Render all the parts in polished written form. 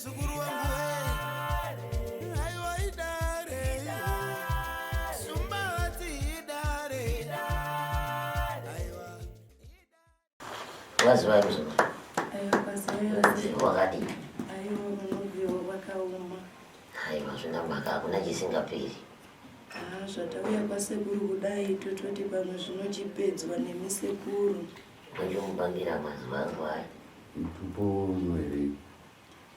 muzukuru wangu we aiwa idare Shumba vati idare aiwa. Waziva muzukuru. Aiwa kwaziva. Wakadii? Aiwa unobviwa kwakaoma. Aiwa zvina mhaka hakuna chisingaperi. Haa zvatauya kwasekuru kudai tototi pamwe zvinochipedzwa nemi sekuru. Ndochomupangira mazuva angu aya. Mutupo unoerei?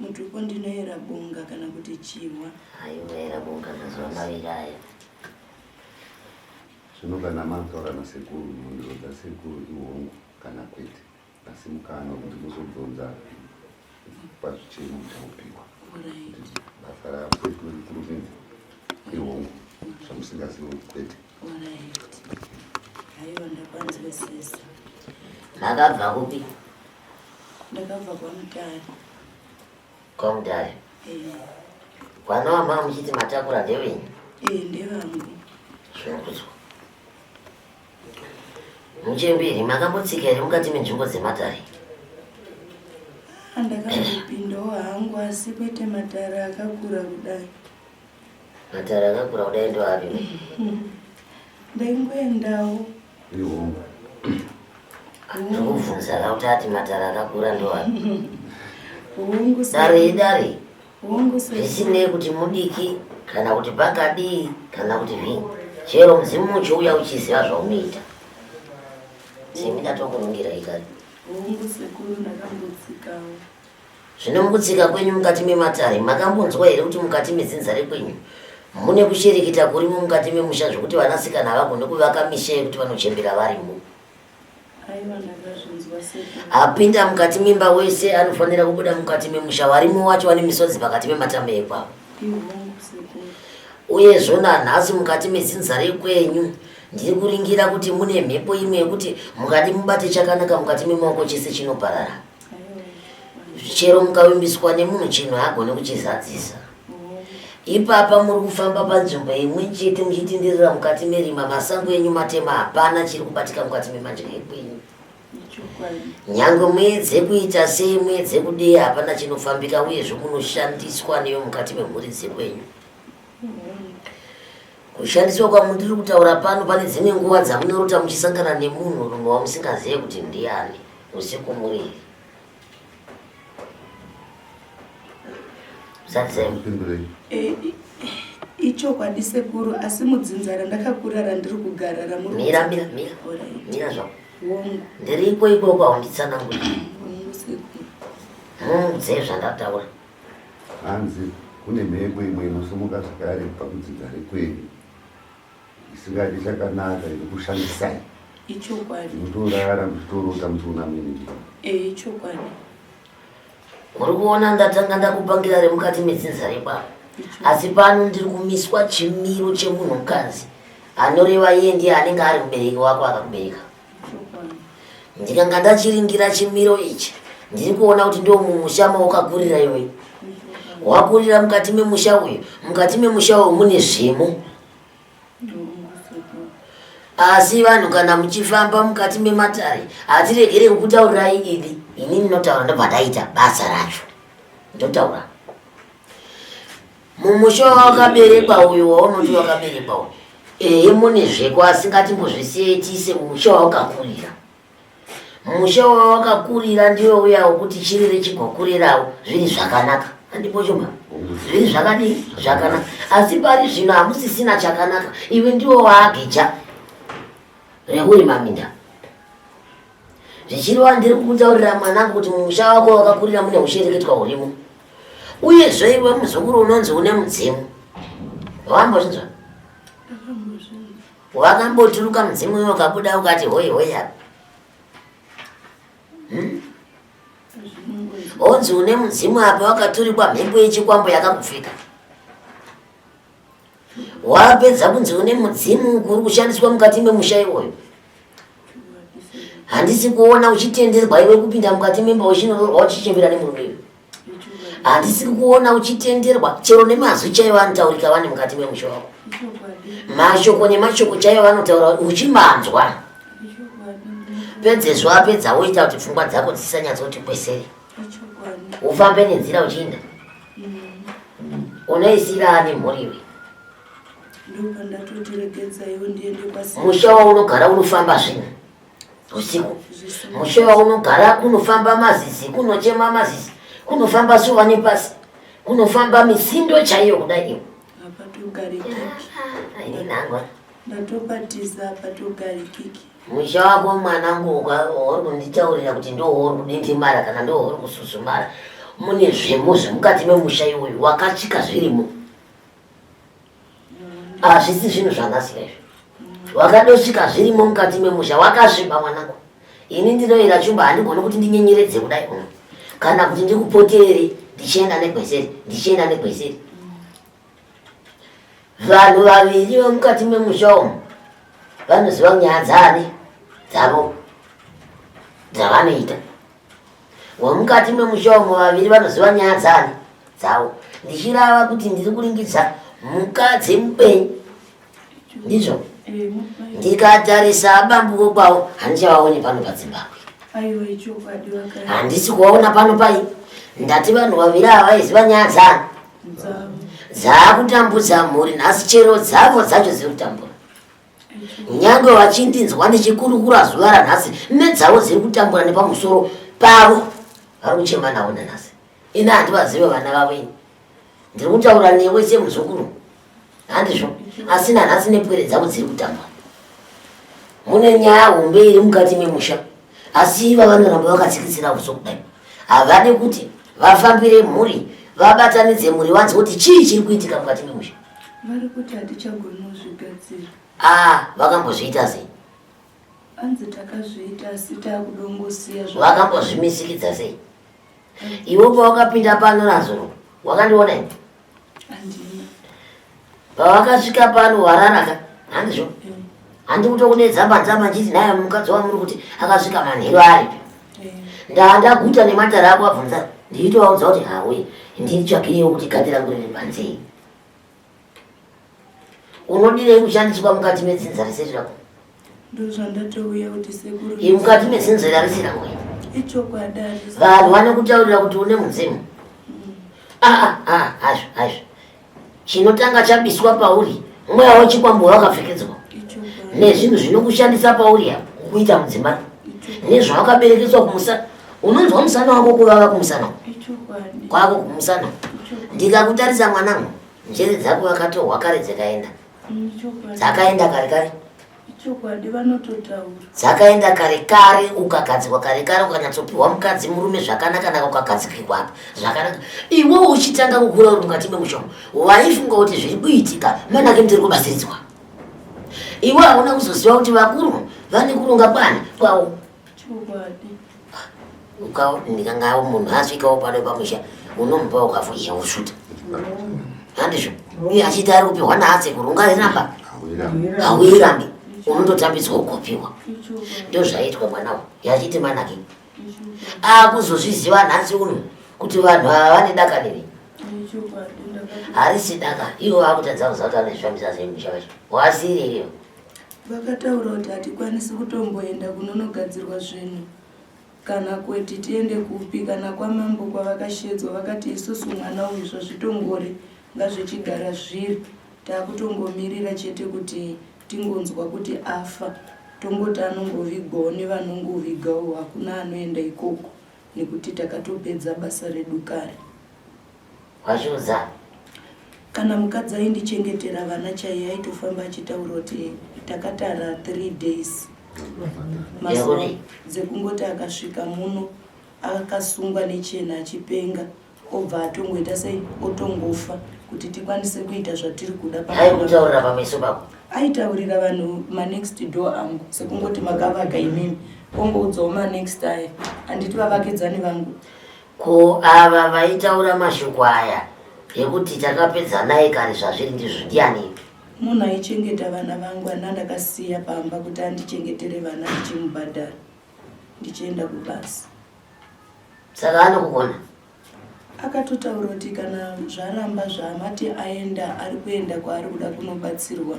Mutupo ndinoera bunga kana kuti chihwa. Ainoera bunga mazuva maviri aya. Zvino kana mataura nasekuru, mhinduro dzasekuru ihongu kana kwete. Asi mukana wekuti muzobvunza pazvichemo muchaupihwa. Alright. Basa rasekuru kurumidza ihongu, zvamusingazivi kwete. Alright. Haiwa ndapanzwisisa. Makabva kupi? Ndakabva kwaMutare. KwaMutare. Eh. Vana vamama muchiti matakura ndevenyu? Eh, ndevangu. Zvinokudzwa. Muchemberi makambotsika here mukati menzvimbo dzematare? Ah, ndakambopindawo hangu asi kwete matare akakura kudai. Matare akakura kudai ndoapi? Ndaingoendawo. Ihongu. Ndikubvunza ka kuti ati matare akakura ndoapi? Hongu. Dare idare. Hongu. Zvisinei kuti mudiki kana kuti pakadii kana kuti zvii. Chero mudzimu uchiuya uchiziva zvaunoita. Semi ndatokurungira ikari. Hongu sekuru ndakambotsikawo. Zvino mukutsika kwenyu mukati mematare makambonzwa here kuti mukati medzinza rekwenyu mune kushereketa kurimo mukati memusha zvekuti vanasikana havagoni kuvaka misha yekuti vanochembera varimo? Aiwa ndakazvinzwa sekuru. Apinda mukati memba wese anofanira kubuda mukati memusha, varimo wacho vane misodzi pakati pematama ekwavo. Ihongu sekuru. Uyezvo nanhasi mukati medzinza rekwenyu ndiri kuringira kuti mune mhepo imwe yekuti mukadi mubate chakanaka mukati memaoko chese chinoparara. Chero mukavimbiswa nemunhu chinhu haagone kuchizadzisa. Ipapa muri kufamba panzvimbo imwe chete muchitindirira mukati merima, masango enyu matema, hapana chiri kubatika mukati memandya ekwenyu. Nyangwe muedze kuita sei, muedze kudii, hapana chinofambika uyezve munoshandiswa newe mukati memhuri dzekwenyu. Kushandiswa kwamundiri kutaura pano, pane dzimwe nguva dzamunorota muchisangana nemunhu rume wamusingazive kuti ndiani usiku muriri. Eh, ichokwadi sekuru asi mudzinza randakakura randiri kugara ramuri mira mira mira mira zvako ndiriko ikoko haunditsananguri muudze zvandataura. Hanzi kune mhepo imwe inosimuka zvakare kubva kudzinza rekwenyu isingadi chakanaka inokushandisai. Ichokwadi. Munotorara muchitorota muchiona mene. Eh, ichokwadi. Uri kuona ndatanga ndakupangira remukati medzinza rekwavo. Asi pano ndiri kumiswa chimiro chemunhukadzi anoreva iye ndiye anenge ari mubereki wako akakubereka. Ndikanga ndachiringira chimiro ichi ndiri kuona kuti ndiwo mumusha mawakakurira iwe. Wakurira mukati memusha uyu, mukati memusha uyu mune zvemo. Asi vanhu kana muchifamba mukati mematare hatiregere kukutaurirai idi. Ini ndinotaura ndobva ndaita basa racho. Ndotaura. Mumusha wawakaberekwa uyu waunoti wakaberekwa uyu ehe mune zveko asi ngatimbozvisiyei tiise mumusha wawakakurira. Musha wawakakurira ndiwe uya wekuti chirere chigokurirawo zviri zvakanaka. Handipo chuma zviri zvakadii zvakanaka, asi pari zvino hamusisina chakanaka. Iwe ndiwe waageja rekurima minda. Zvichireva ndiri kukutaurira mwanangu kuti mumusha wako wakakurira mune ushereketwa hurimo. Uyezve iwe muzukuru unonzi une mudzimu. Wambozvinzwa? Wakamboturuka mudzimu iwe ukabuda ukati hoi hoi apa. Hmm? Onzi une mudzimu apa wakaturikwa mhepo yechikwambo yakakupfeka. Wapedza kunzi une mudzimu kuri kushandiswa mukati memusha iwoyo. Handisi kuona uchitenderwa iwe kupinda mukati memba uchinoroorwa uchichembera nemurume iwe. Handisi kuona uchitenderwa chero nemazwi chaiwo anotaurika vane mukati memusha wako. Mashoko nemashoko chaiwo vanotaura uchimanzwa. Pedzezvo apedza woita kuti pfungwa dzako dzisanyatsoti kwesere. Ufambe nenzira uchiinda. Unoisira ani mhuri iwe? Ndopandatoti regedzaiwo ndiende kwasi. Musha waunogara unofamba zvinhu usiku. Musha waunogara kunofamba mazizi, kunochema mazizi, kunofamba suva nepasi, kunofamba misindo chaiyo kudai iwe. Hapatogarikiki. Ini nangwa. Ndatopatiza hapatogarikiki. Musha wako mwanangu wauri kunditaurira kuti ndowauri kudindimara kana ndowauri kususumara mune zvemo zvemukati memusha iwoyu wakasvika zvirimo. Hazvisi zvinhu zvanhasi izvi. Wakadosvika zvirimo mukati memusha wakasviba mwanangu. Ini ndinoera chumba handigoni kuti ndinyenyeredze kudai uno kana kuti ndikupoterere ndichienda negweseri ndichienda negweseri. Vanhu vaviri vemukati memusha umu vanoziva nyaya dzaani dzavo dzavanoita. Vemukati memusha umu vaviri vanoziva nyaya dzaani dzavo. Ndichirava kuti ndiri kuringidza mukadzi mupenyu ndizvo ndikatarisa bambuko kwavo handichavaoni pano paZimbabwe. Handisi kuvaona pano pai. Ndati vanhu vaviri ava vaiziva nyaya dzaani dzaakutambudza mhuri nhasi chero dzavo dzacho dziri kutambura. Nyange vachindinzwa ndichikurukura zuva ranhasi nedzavo dziri kutambura nepamusoro pavo vari kuchema navo nanhasi. Ini handivazive vana vavo ini. Ndiri kutaura newe semuzukuru handizvo, asi nanhasi nepwere dzavo dziri kutambura. Mune nyaya hombe iri mukati memusha, asi iva vanoramba vakatsikitsira uso kudai. Havadi kuti vafambire mhuri, vabatanidze mhuri, vanzwe kuti chii chiri kuitika mukati memusha. Vari kuti hatichagoni kuzvigadzira. Ah, vakambozviita sei? Anzi takazviita asi takudongosiya. Vakambozvimisikidza sei? Iwe pawakapinda pano nazuro wakandiona ini? Handina. Pawakasvika pano warara ka? Handizvo? Handi kutokunetsa panzama ndichiti naye mukadzi wamuri kuti akasvika manheru aripi. Ndaguta nematara ako abvunza ndichitovaudza kuti hawe nditsvagirewo kuti gadi rangu riri panzei. Unodirei kushandiswa mukati medzinza risiri rako? Ndozvandatouya kuti sekuru. Iyi mukati medzinza rarisi rangu iyi. Ichokwadi harisi. Vanhu vanokutaurira kuti une mudzimu. Hazvo hazvo. Chinotanga chabiswa pauri mweya wechikwambo wakapfekedzwa nezvinhu zvinokushandisa pauri apa kukuita mudzimai nezvawakaberekeswa kumusana. Unonzwa musana wako kuvava kumusana kwako kumusana. Ndikakutarisa mwanangu, njere dzako vakatohwa kare dzakaenda. Dzakaenda kare kare. Ichokwadi vanototaura. Dzakaenda kare kare, ukagadzikwa kare kare, ukanyatsopiwa mukadzi murume zvakanaka naka, ukagadzikirwa apa zvakanaka. Iwe uchitanga kukura uri mukati memusha waifunga kuti zviri kuitika manake ndiri kubatsiridzwa. Iwe hauna kuzoziva kuti vakuru vane kuronga kwani kwavo. Chokwadi. Ndikanga munhu asvikawo pano pamusha unomupa ukafu iye wosvuta. Handizvo? Iye achiti ari kupiwa naasekuru ungariramba? Hauirambi. Unototambidzwa ugopiwa. Ndozvaiitwa mwana uyu. Yachiti manake. Akuzozviziva nhasi uno kuti vanhu ava vane daka neni. Harisi daka. Ivo vakutadza kuziva kuti vanozvifambisa sei musha wacho. Wasiri ivo. Vakataura kuti hatikwanisi kutomboenda kunonogadzirwa zvinhu kana kuti tiende kupi kana kwamambo kwavakashedzwa. Vakati isusu mwana uyu zvazvitongori ngazvichigara zviri, takutongomirira chete kuti tingonzwa kuti afa, tongoti anongovigwawo nevanongovigawo, hakuna anoenda ikoko nekuti takatopedza basa redu kare. Wachiudza? Kana mukadzi aindichengetera vana chaiye aitofamba achitaura kuti takatara 3 days mazuva dzekungoti akasvika muno akasungwa nechena achipenga obva atongoita sei otongofa kuti tikwanise kuita zvatiri kuda. Aikutaurira pameso pako? Aitaurira vanhu manext door angu, sekungoti makavaka imimi ongoudzawo manext aya, handiti vavakidzani vangu. Ko ava vaitaura mashoko aya ekuti takapedza naye kare zvazviri ndizvo ndiani? Munhu aichengeta vana vangu ana ndakasiya pamba kuti andichengetere vana ndichimubhadhara ndichienda kubasa. Saka anokugona? Akatotaura kuti kana zvaramba zvaamati aenda ari kuenda kwaari kuda kunobatsirwa,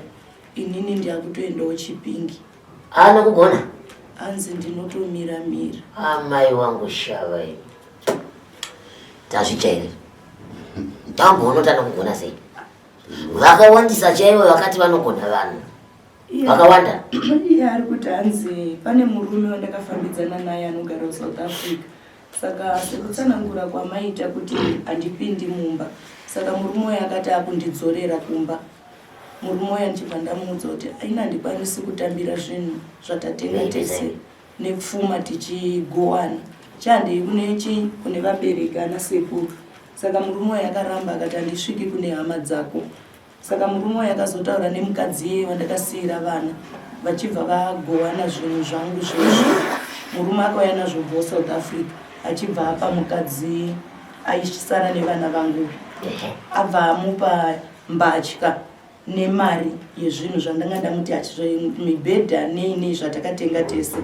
inini ndiakutoendawo Chipingi. Anokugona? Anzi ndinotomira mira. Amai wangu shava imi. Tazvichaira. Tamboona kuti anokugona sei. Vakawandisa chaivo vakati vanogona vanhu. Vakawanda. Iye ari kuti hanzi pane murume wandakafambidzana naye anogara kuSouth Africa. Saka sekutsanangura kwamaita kuti handipindi mumba. Saka murume uyo akati akundidzorera kumba. Murume uya ndichibva ndamuudza kuti aina handikwanisi kutambira zvinhu zvatatenga tese nepfuma tichigowana. Chandei kune chi kune vabereki ana sekuru. Saka murume uya akaramba akati handisviki kune hama dzako. Saka murume uya akazotaura nemukadzi iyeye wandakasiira vana vachibva vagowana zvinhu zvangu zveshe. Murume akauya nazvo kubva kuSouth Africa achibva apa mukadzi aisara nevana vangu abva amupa mbatya nemari yezvinhu zvandanga ndamuti mibhedha nei nei zvatakatenga tese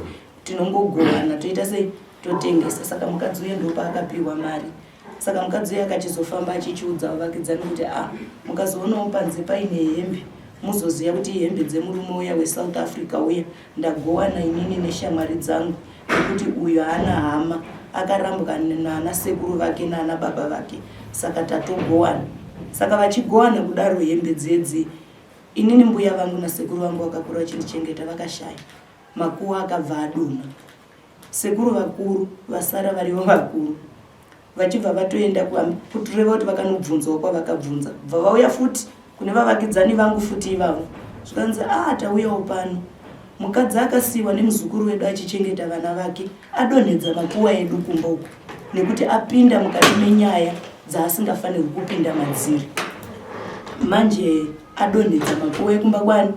tinongogovana toita sei totengesa saka mukadzi uye ndopaakapihwa mari Saka mukadzi uye akachizofamba achichiudza vavakidzani kuti a ah, mukazoonawo panze paine hembe muzoziva kuti ihembe dzemurume uya weSouth Africa uya ndagowana inini neshamwari dzangu nekuti uyu haana hama akarambwa naana sekuru vake naana baba vake saka tatogowana saka vachigowana kudaro hembe dzedzi inini mbuya vangu nasekuru vangu vakakura vachindichengeta vakashaya makuwa akabva adonha Sekuru vakuru vasara varivo vakuru vachibva vatoenda kutureva kuti vakanobvunzawo kwavakabvunza bva vauya futi kune vavakidzani vangu futi ivavo zvikanzi a ah, tauyawo pano mukadzi akasiyiwa nemuzukuru wedu achichengeta vana vake adonhedza makuwa edu kumba uku nekuti apinda mukati menyaya dzaasingafanirwi kupinda madziri manje adonhedza makuwa ekumba kwani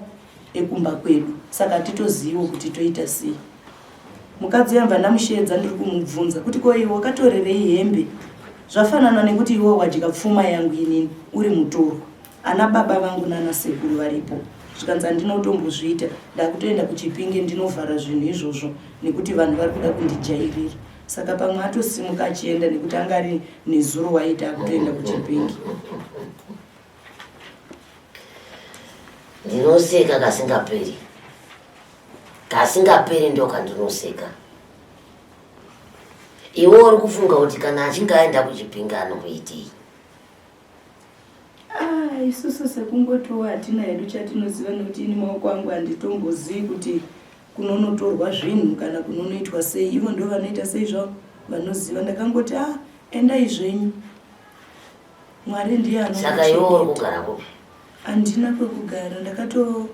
ekumba kwedu saka hatitoziviwo kuti toita sei Mukadzi uya ndamusheedza ndiri kumubvunza kuti ko iwe wakatorerei hembe zvafanana nekuti iwe wadya pfuma yangu inini uri mutorwa ana baba vangu nana sekuru varipo zvikanzi handina kutombozviita ndakutoenda kuchipinge ndinovhara zvinhu izvozvo nekuti vanhu vari kuda kundijairira saka pamwe atosimuka achienda nekuti anga ari nezuro waita akutoenda kuchipinge Ndinoseka kasingaperi. Kasingaperi ndokandinoseka. Iwe uri kufunga kuti kana achinge aenda kuchipinge anokuitei? Ah, isusu sekungotiwo hatina hedu chatinoziva nekuti ini maoko angu handitombozivi kuti kunonotorwa zvinhu kana kunonoitwa sei. Ivo ndo vanoita sei zvavo vanoziva. Ndakangoti ah, endai zvenyu. Mwari ndiye Saka iwe uri kugara kupi? Handina kwekugara ndakato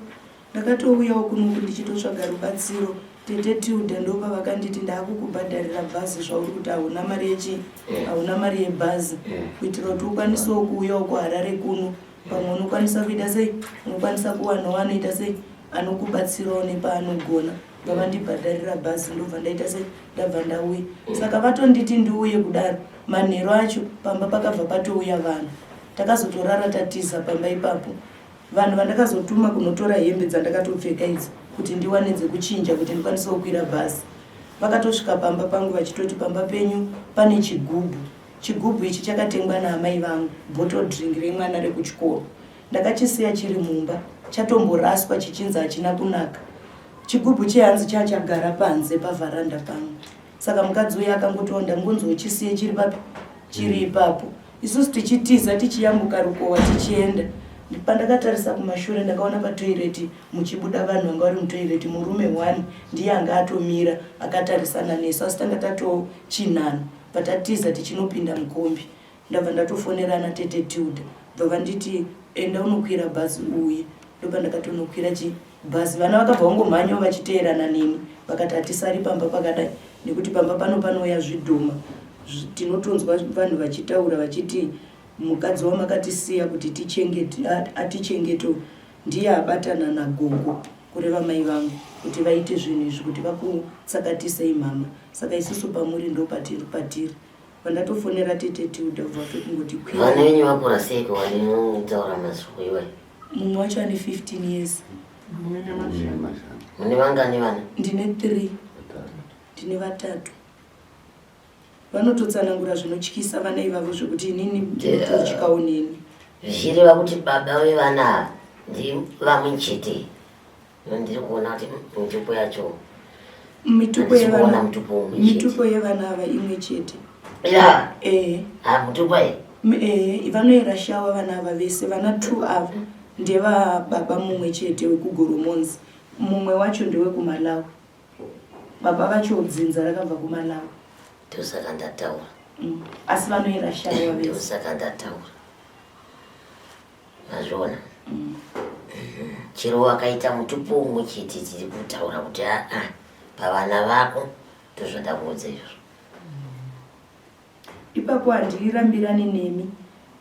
Ndakatouyawo kunoku ndichitotsvaga rubatsiro. Tete Tilda ndopavakanditi ndakukubhadharira bhazi zvauri kuti hauna mari yechi hauna mari yebhazi kuitira kuti ukwanisewo kuuyawo kuHarare kuno pamwe unokwanisa kuita sei unokwanisa kuwanawo anoita sei anokubatsirawo nepaanogona vavandibhadharira bhazi ndobva ndaita sei ndabva ndauya saka vatonditi ndiuye kudaro manheru acho pamba pakabva patouya vanhu takazotorara tatiza pamba ipapo Vanhu vandakazotuma kunotora hembe dzandakatopfeka idzi kuti ndiwane dzekuchinja kuti ndikwanise kukwira bhazi vakatosvika pamba pangu vachitoti pamba penyu pane chigubhu. Chigubhu ichi chakatengwa naamai vangu, bottle drink remwana rekuchikoro. Ndakachisiya chiri mumba chatomboraswa chichinzi hachina kunaka. Chigubhu chehanzi chachagara panze pavharanda pangu. Saka mukadzi uya akangotiwo ndangonzi uchisiye chiri papi chiri ipapo. Isusu tichitiza tichiyambuka rukowa tichienda. Pandakatarisa kumashure ndakaona patoireti muchibuda vanhu vanga vari mutoireti murume one ndiye anga atomira akatarisana nesu asi tanga tatochinhano patatiza tichinopinda mukombi. Ndabva ndatofonera ana tete Tilda bva vanditi enda unokwira bhazi uuye ndopandakatonokwira chi bhazi vana vakabva vangomhanyawo vachiteerana neni vakati hatisari pamba pakadai nekuti pamba pano panouya zvidhoma tinotonzwa vanhu vachitaura vachiti mukadzi wamakatisiya kuti tichengete atichengete ndiye abatana nagogo kureva mai vangu kuti vaite zvinhu izvi kuti vakutsakatisei mama saka isusu pamuri ndopatiri patiri Pandatofonera tete Tilda ubva watokungoti kwira. Vana venyu vakura seiko vaninotaura mashoko iwayo? Mumwe wacho ane 15 years. Mune vangani vana? Ndine 3. Ndine vatatu. Vanototsanangura zvinotyisa vana ivavo zvekuti inini ndinototyawo neni. Zvichireva kuti baba vevana ava ndivamwe chete. Ndiri kuona kuti mitupo yacho mitupo yevana mitupo yevana ava imwe chete ya eh ha mutupo iyi. Eh, vanoera shawa vana ava vese vana two ava ndevababa mumwe chete wekugoromonzi mumwe wacho ndewekumalawi baba vacho dzinza rakabva kumalawi ndosaka ndataura mm. asi vanoera shawa vese ndosaka ndataura mazviona mm. Chero wakaita mutupo umwe chete tiri kutaura kuti aa pavana vako ndozvandakuudza izvozvo Ipapo handirambirani nemi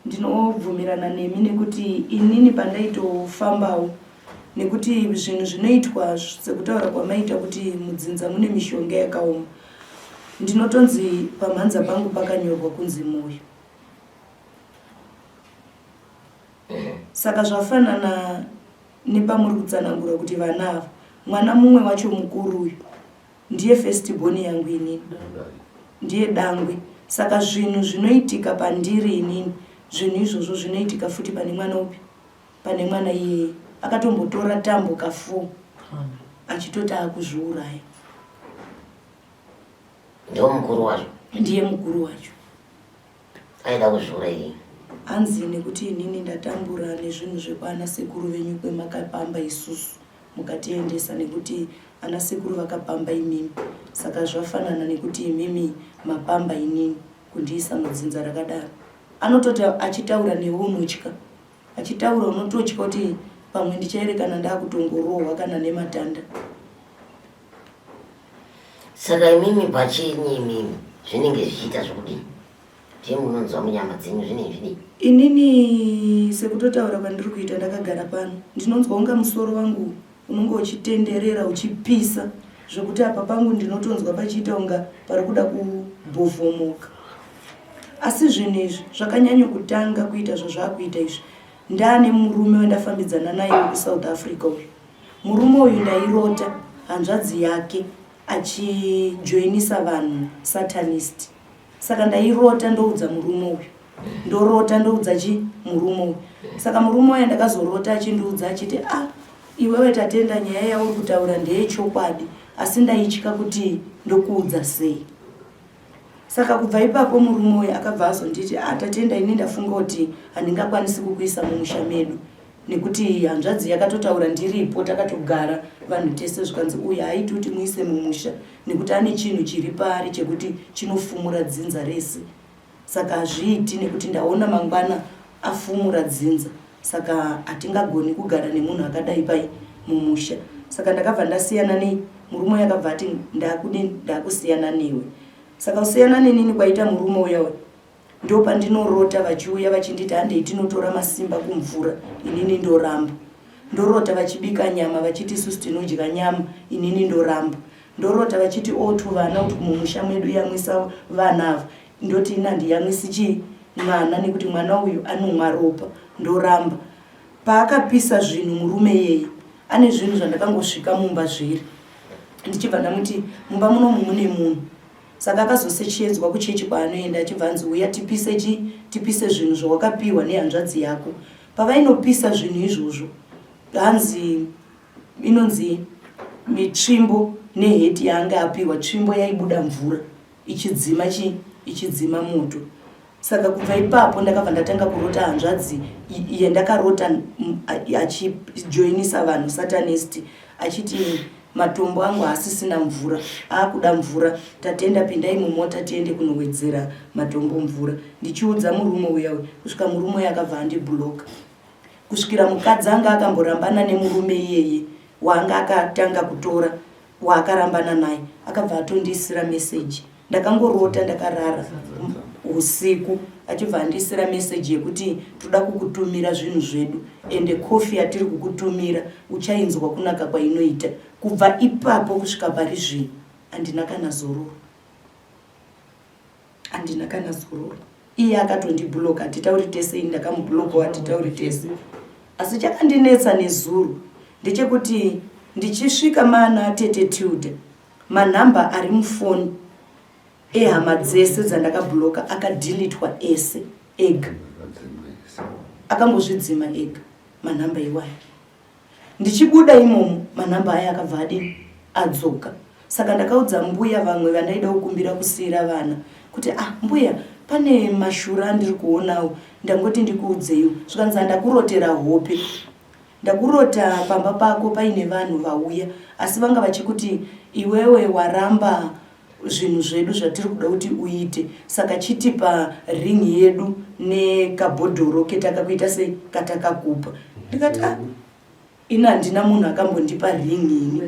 ndinobvumirana nemi nekuti inini pandaitofambawo nekuti zvinhu zvinoitwa sekutaura kwamaita kuti mudzinza mune mishonga yakaoma ndinotonzi pamhanza pangu pakanyorwa kunzi moyo saka zvafanana nepamuri kutsanangura kuti vana ava mwana mumwe wacho mukuru uyu ndiye first born yangu inini ndiye dangwe saka zvinhu zvinoitika pandiri inini zvinhu izvozvo zvinoitika futi pane mwana upi pane mwana iyeye akatombotora tambo ka4 achitoti akuzviuraya ndiwo mukuru wacho ndiye mukuru wacho aida kuzviurayei hanzi nekuti inini ndatambura nezvinhu zvekwana sekuru venyu kwemakapamba isusu mukatiendesa nekuti ana sekuru vakapamba imimi saka zvafanana nekuti imimi mapamba inini kundiisa mudzinza rakadaro anototi achitaura newe unotya achitaura unototya kuti pamwe ndichaerekana ndakutongorohwa kana nematanda saka imimi pachenyu imimi zvinenge zvichiita zvokudii Ndiye munonzwa munyama dzenyu zvinei zvidii? Inini sekutotaura kwandiri kuita ndakagara pano ndinonzwa kunga musoro wangu unonge uchitenderera uchipisa zvekuti apa pangu ndinotonzwa pachiita kunga pari kuda kubhovhomoka asi zvinhu izvi zvakanyanya kutanga kuita zvazvakuita izvi ndaane murume wandafambidzana naye wekuSouth Africa uyu murume uyu ndairota hanzvadzi yake achijoinisa vanhu satanist Saka ndairota ndoudza murume uyu ndorota ndoudza chi murume uyu saka murume uya ndakazorota achindiudza achiti ah iwewe tatenda nyaya yauri kutaura ndeyechokwadi asi ndaitya kuti ndokuudza sei saka kubva ipapo murume uyu akabva azonditi ah tatenda ini ndafunga kuti handingakwanisi kukuisa mumusha medu nekuti hanzvadzi yakatotaura ndiripo takatogara vanhu tese zvikanzi uyu haaiti kuti muise mumusha nekuti ane chinhu chiri paari chekuti chinofumura dzinza rese saka hazviiti nekuti ndaona mangwana afumura dzinza saka hatingagoni kugara nemunhu akadai pai mumusha saka ndakabva ndasiyana nei murume uyo akabva ati ndakudini ndakusiyana newe saka kusiyana nenini kwaita murume uya uya Ndopandinorota vachiuya vachinditi handei tinotora masimba kumvura inini ndoramba. Ndorota vachibika nyama vachiti isusu tinodya nyama inini ndoramba. Ndorota vachiti o tuvana utwu mumusha medu yamwisa vana ava ndoti ini handiyamwisi chii mwana nekuti mwana uyu anomwa ropa ndoramba. Paakapisa zvinhu murume iyeye ane zvinhu zvandakangosvika mumba zviri ndichibva ndamuti mumba munomu mune munhu. Saka akazosechedzwa kuchechi kwaanoenda achibva anzi huya tipise chi tipise zvinhu zvawakapiwa nehanzvadzi yako. Pavainopisa zvinhu izvozvo hanzi inonzi mitsvimbo neheti yaanga apiwa tsvimbo yaibuda mvura ichidzima chi ichidzima moto. Saka kubva ipapo ndakabva ndatanga kurota hanzvadzi yandakarota achijoinisa vanhu satanist achiti matombo angu haasisina mvura aakuda mvura tatenda pindai mumota tiende kunowedzera matombo mvura ndichiudza murume uya uya kusvika murume uya akabva andibloka kusvikira mukadzi anga akamborambana nemurume iyeye waanga akatanga kutora waakarambana naye akabva atondiisira message ndakangorota ndakarara usiku achibva andiisira message yekuti toda kukutumira zvinhu zvedu ende kofi yatiri kukutumira uchainzwa kunaka kwainoita kubva ipapo kusvika pari zvino handina kana zororo handina kana zororo iye akatondibloka hatitauri tese ini ndakamublokawo hatitauri tese asi chakandinetsa nezuro ndechekuti ndichisvika maana tete tilda manhamba ari mufoni ehama dzese dzandakabloka akadhilitwa ese ega akangozvidzima ega manhamba iwayo Ndichibuda imomo manhamba aya akabva adini adzoka saka ndakaudza mbuya vamwe vandaida kukumbira kusiira vana kuti ah mbuya Pane mashura andiri kuonawo ndangoti ndikuudzeiwo. Zvikanzi handakurotera hope. Ndakurota pamba pako paine vanhu vauya asi vanga vachikuti iwewe waramba zvinhu zvedu zvatiri kuda kuti uite saka chitipa ring yedu nekabhodhoro ketakakuita sei katakakupa. Ndikati ah Ini handina munhu akambondipa ring ini.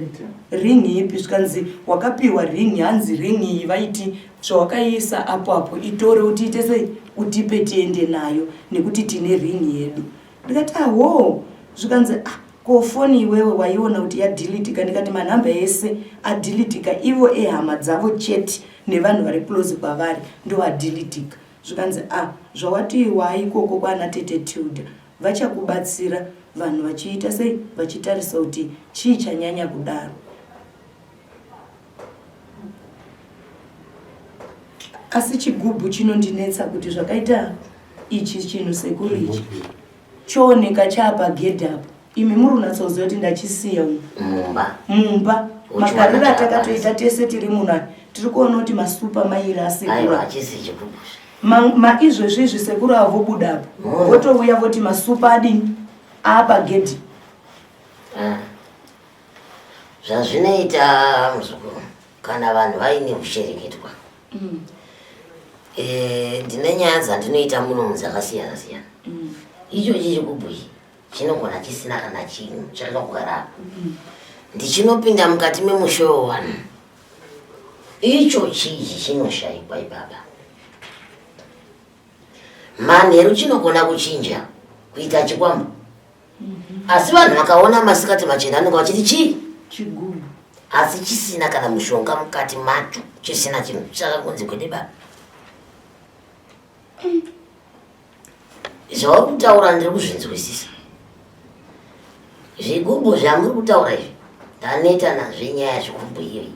Ring ipi zvikanzi wakapiwa ring hanzi ring iyi vaiti zvawakaiisa apo apo itore utiite sei utipe tiende nayo nekuti tine ring yedu. Ndikati ahoo zvikanzi ah ko foni iwewe waiona kuti yadhilitika ndikati manhamba ese adhilitika ivo ehama dzavo chete nevanhu vari close kwavari ndoadhilitika zvikanzi ah zvawati waaikoko kwaana tete Tilda Vachakubatsira vanhu vachiita sei vachitarisa kuti chii chanyanya kudaro. Asi chigubhu chinondinetsa kuti zvakaita ichi chinhu sekuru ichi chooneka chaapagedhi apo imi muri kunatsoziva kuti ndachisiya umu mumba mumba magariro atakatoita tese tiri muna tiri kuona kuti masupa mairi asekuru hachisi chigubhu Maizvezvi izvi sekuru avo vobuda apo mm. votouya voti masupa adini aapagedhi. Ah. Zvazvinoita muzukuru kana vanhu vaine kushereketwa mm. Eh, ndine nyaya dzandinoita muno dzakasiyana siyana mm. ichochi chikubhuyi chinogona chisina kana chinhu chakakugara apo ndichinopinda mukati memushowo vanhu Icho chii chinoshaikwa ipapa? Manheru chinogona kuchinja kuita chikwambo. Asi vanhu vakaona masikati machena vanenge vachiti chii? Chigubhu. Asi chisina kana mushonga mukati macho, chisina chinhu chakakunzi kwede baba. Zvauri kutaura ndiri kuzvinzwisisa. Zvigubhu zvamuri kutaura izvi ndaneta nazvo inyaya yezvigubhu iyoyi.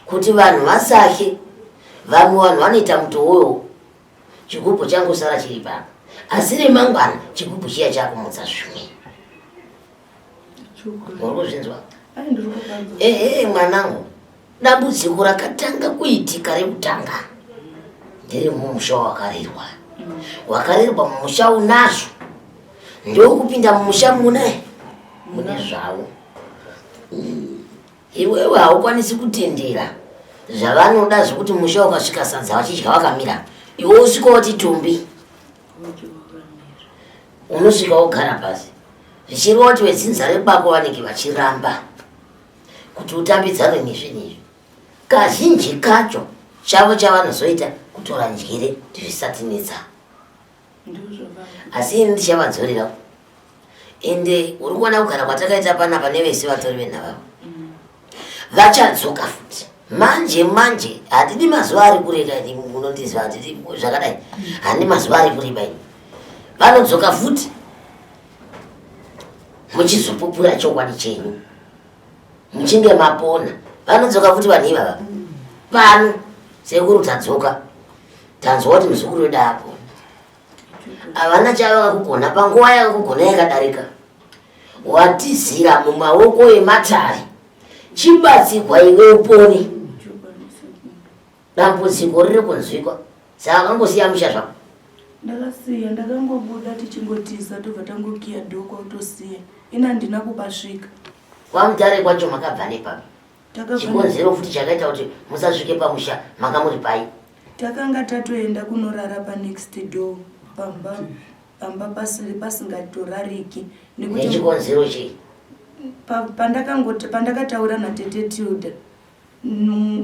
Kuti vanhu vasake, vamwe vanhu vanoita mutowowo chigubhu changosara chiri pano, asi remangwana chigubhu chiya chakumutsa zvimwe. Uri kuzvinzwa? Ehe mwanangu. Dambudziko rakatanga kuitika rekutanga ndere mumusha wakarerwa. Wakarerwa mumusha unazvo ndokupinda mumusha mune mune zvavo. Iwewe haukwanisi kutendera zvavanoda zvekuti musha ukasvika sadza vachidya vakamira, iwe usvika wati tumbi, unosvika wogara pasi zvichireva kuti vedzinza rekwako vanenge vachiramba kuti utambidzane nezvinhu izvi kazhinji kacho chavo chavanozoita kutora ndyire kuti zvisatinetsa asi ini ndichavadzorera ende uri kuona kugara kwatakaita panapa nevese vatori venhavavo mm. vachadzoka futi manje manje handidi mazuva ari kureka ini munondiziva handidi zvakadai handidi mazuva ari kureba ini vanodzoka futi muchizopupura chokwadi chenyu muchinge mapona vanodzoka futi vanhu ivava pano sekuru tadzoka tanzwa kuti muzukuru wedu apona havana chavakakugona panguva yakakugona yakadarika watizira mumaoko ematare chibatsigwa iwe upone Dambudziko riri kunzwikwa saka wakangosiya musha zvako? Ndakasiya, ndakangobuda tichingotiza tobva tangokiya door kwakutosiya. Ini handina kupasvika. KwaMutare kwacho makabva nepapi? Chikonzero futi chakaita kuti musasvike pamusha manga muri pai? Takanga tatoenda kunorara panext door pamba pamba pasingatorariki nekuti nechikonzero chei? Pandakangoti pandakataura natete Tilda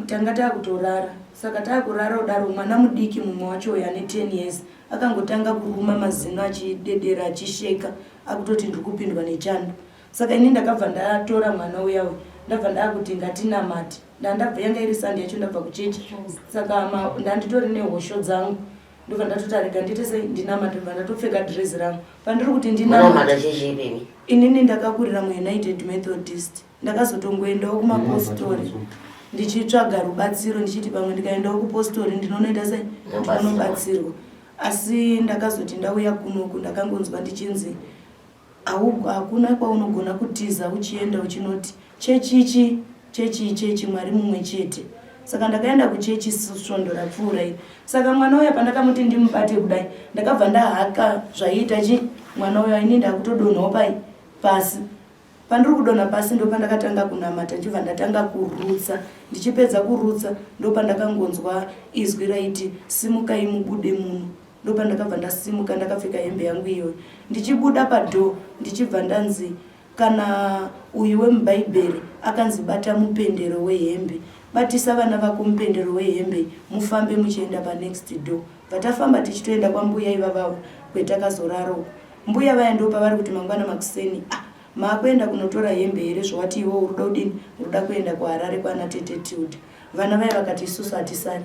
Tanga takutorara saka takurara kudaro mwana mudiki mumwe wacho uyo ane 10 years akangotanga kuruma mazino achidedera achisheka akutoti ndiri kupindwa nechando saka ini ndakabva ndatora mwana uya uyu ndabva ndakuti ngatinamate ndandabva yanga iri sunday yacho ndabva kuchechi saka ndanditori nehosho dzangu ndobva ndatoti arega ndiite sei ndinamate ndobva ndatopfeka dress rangu pandiri kuti ndinamate inini ndakakurira muunited methodist Ndakazotongoendawo kumapostori ndichitsvaga rubatsiro ndichiti pamwe ndikaendawo kupostori ndinonoita sei ndinonobatsirwa asi ndakazoti ndauya kunoku ndakangonzwa ndichinzi hakuna kwaunogona kutiza uchienda uchinoti chechichi chechi chechi mwari mumwe chete. Saka ndakaenda kuchechi svondo rapfuura iri. Saka mwana uya pandakamuti ndimubate kudai, ndakabva ndahaka zvaiita chi mwana uya ini ndakutodonhawo pai pasi. Pandiri kudonha pasi ndopandakatanga kunamata ndichibva ndatanga kurutsa. Ndichipedza kurutsa ndopandakangonzwa izwi raiti simukai mubude muno. Ndopandakabva ndasimuka ndakapfeka hembe yangu iyoyo. Ndichibuda padoor ndichibva ndanzi Kana uyu wemubhaibheri akanzi bata mupendero wehembe, batisa vana vako mupendero wehembe mufambe muchienda panext door. Bva tafamba tichitoenda kwambuya ivavavo kwetakazorara uko. Mbuya vaya ndopavari kuti mangwana makuseni ah maakuenda kunotora hembe here zvawati iwewe uruda kudini uruda kuenda kuHarare kwana tete Tilda. Vana vaya vakati isusu hatisari.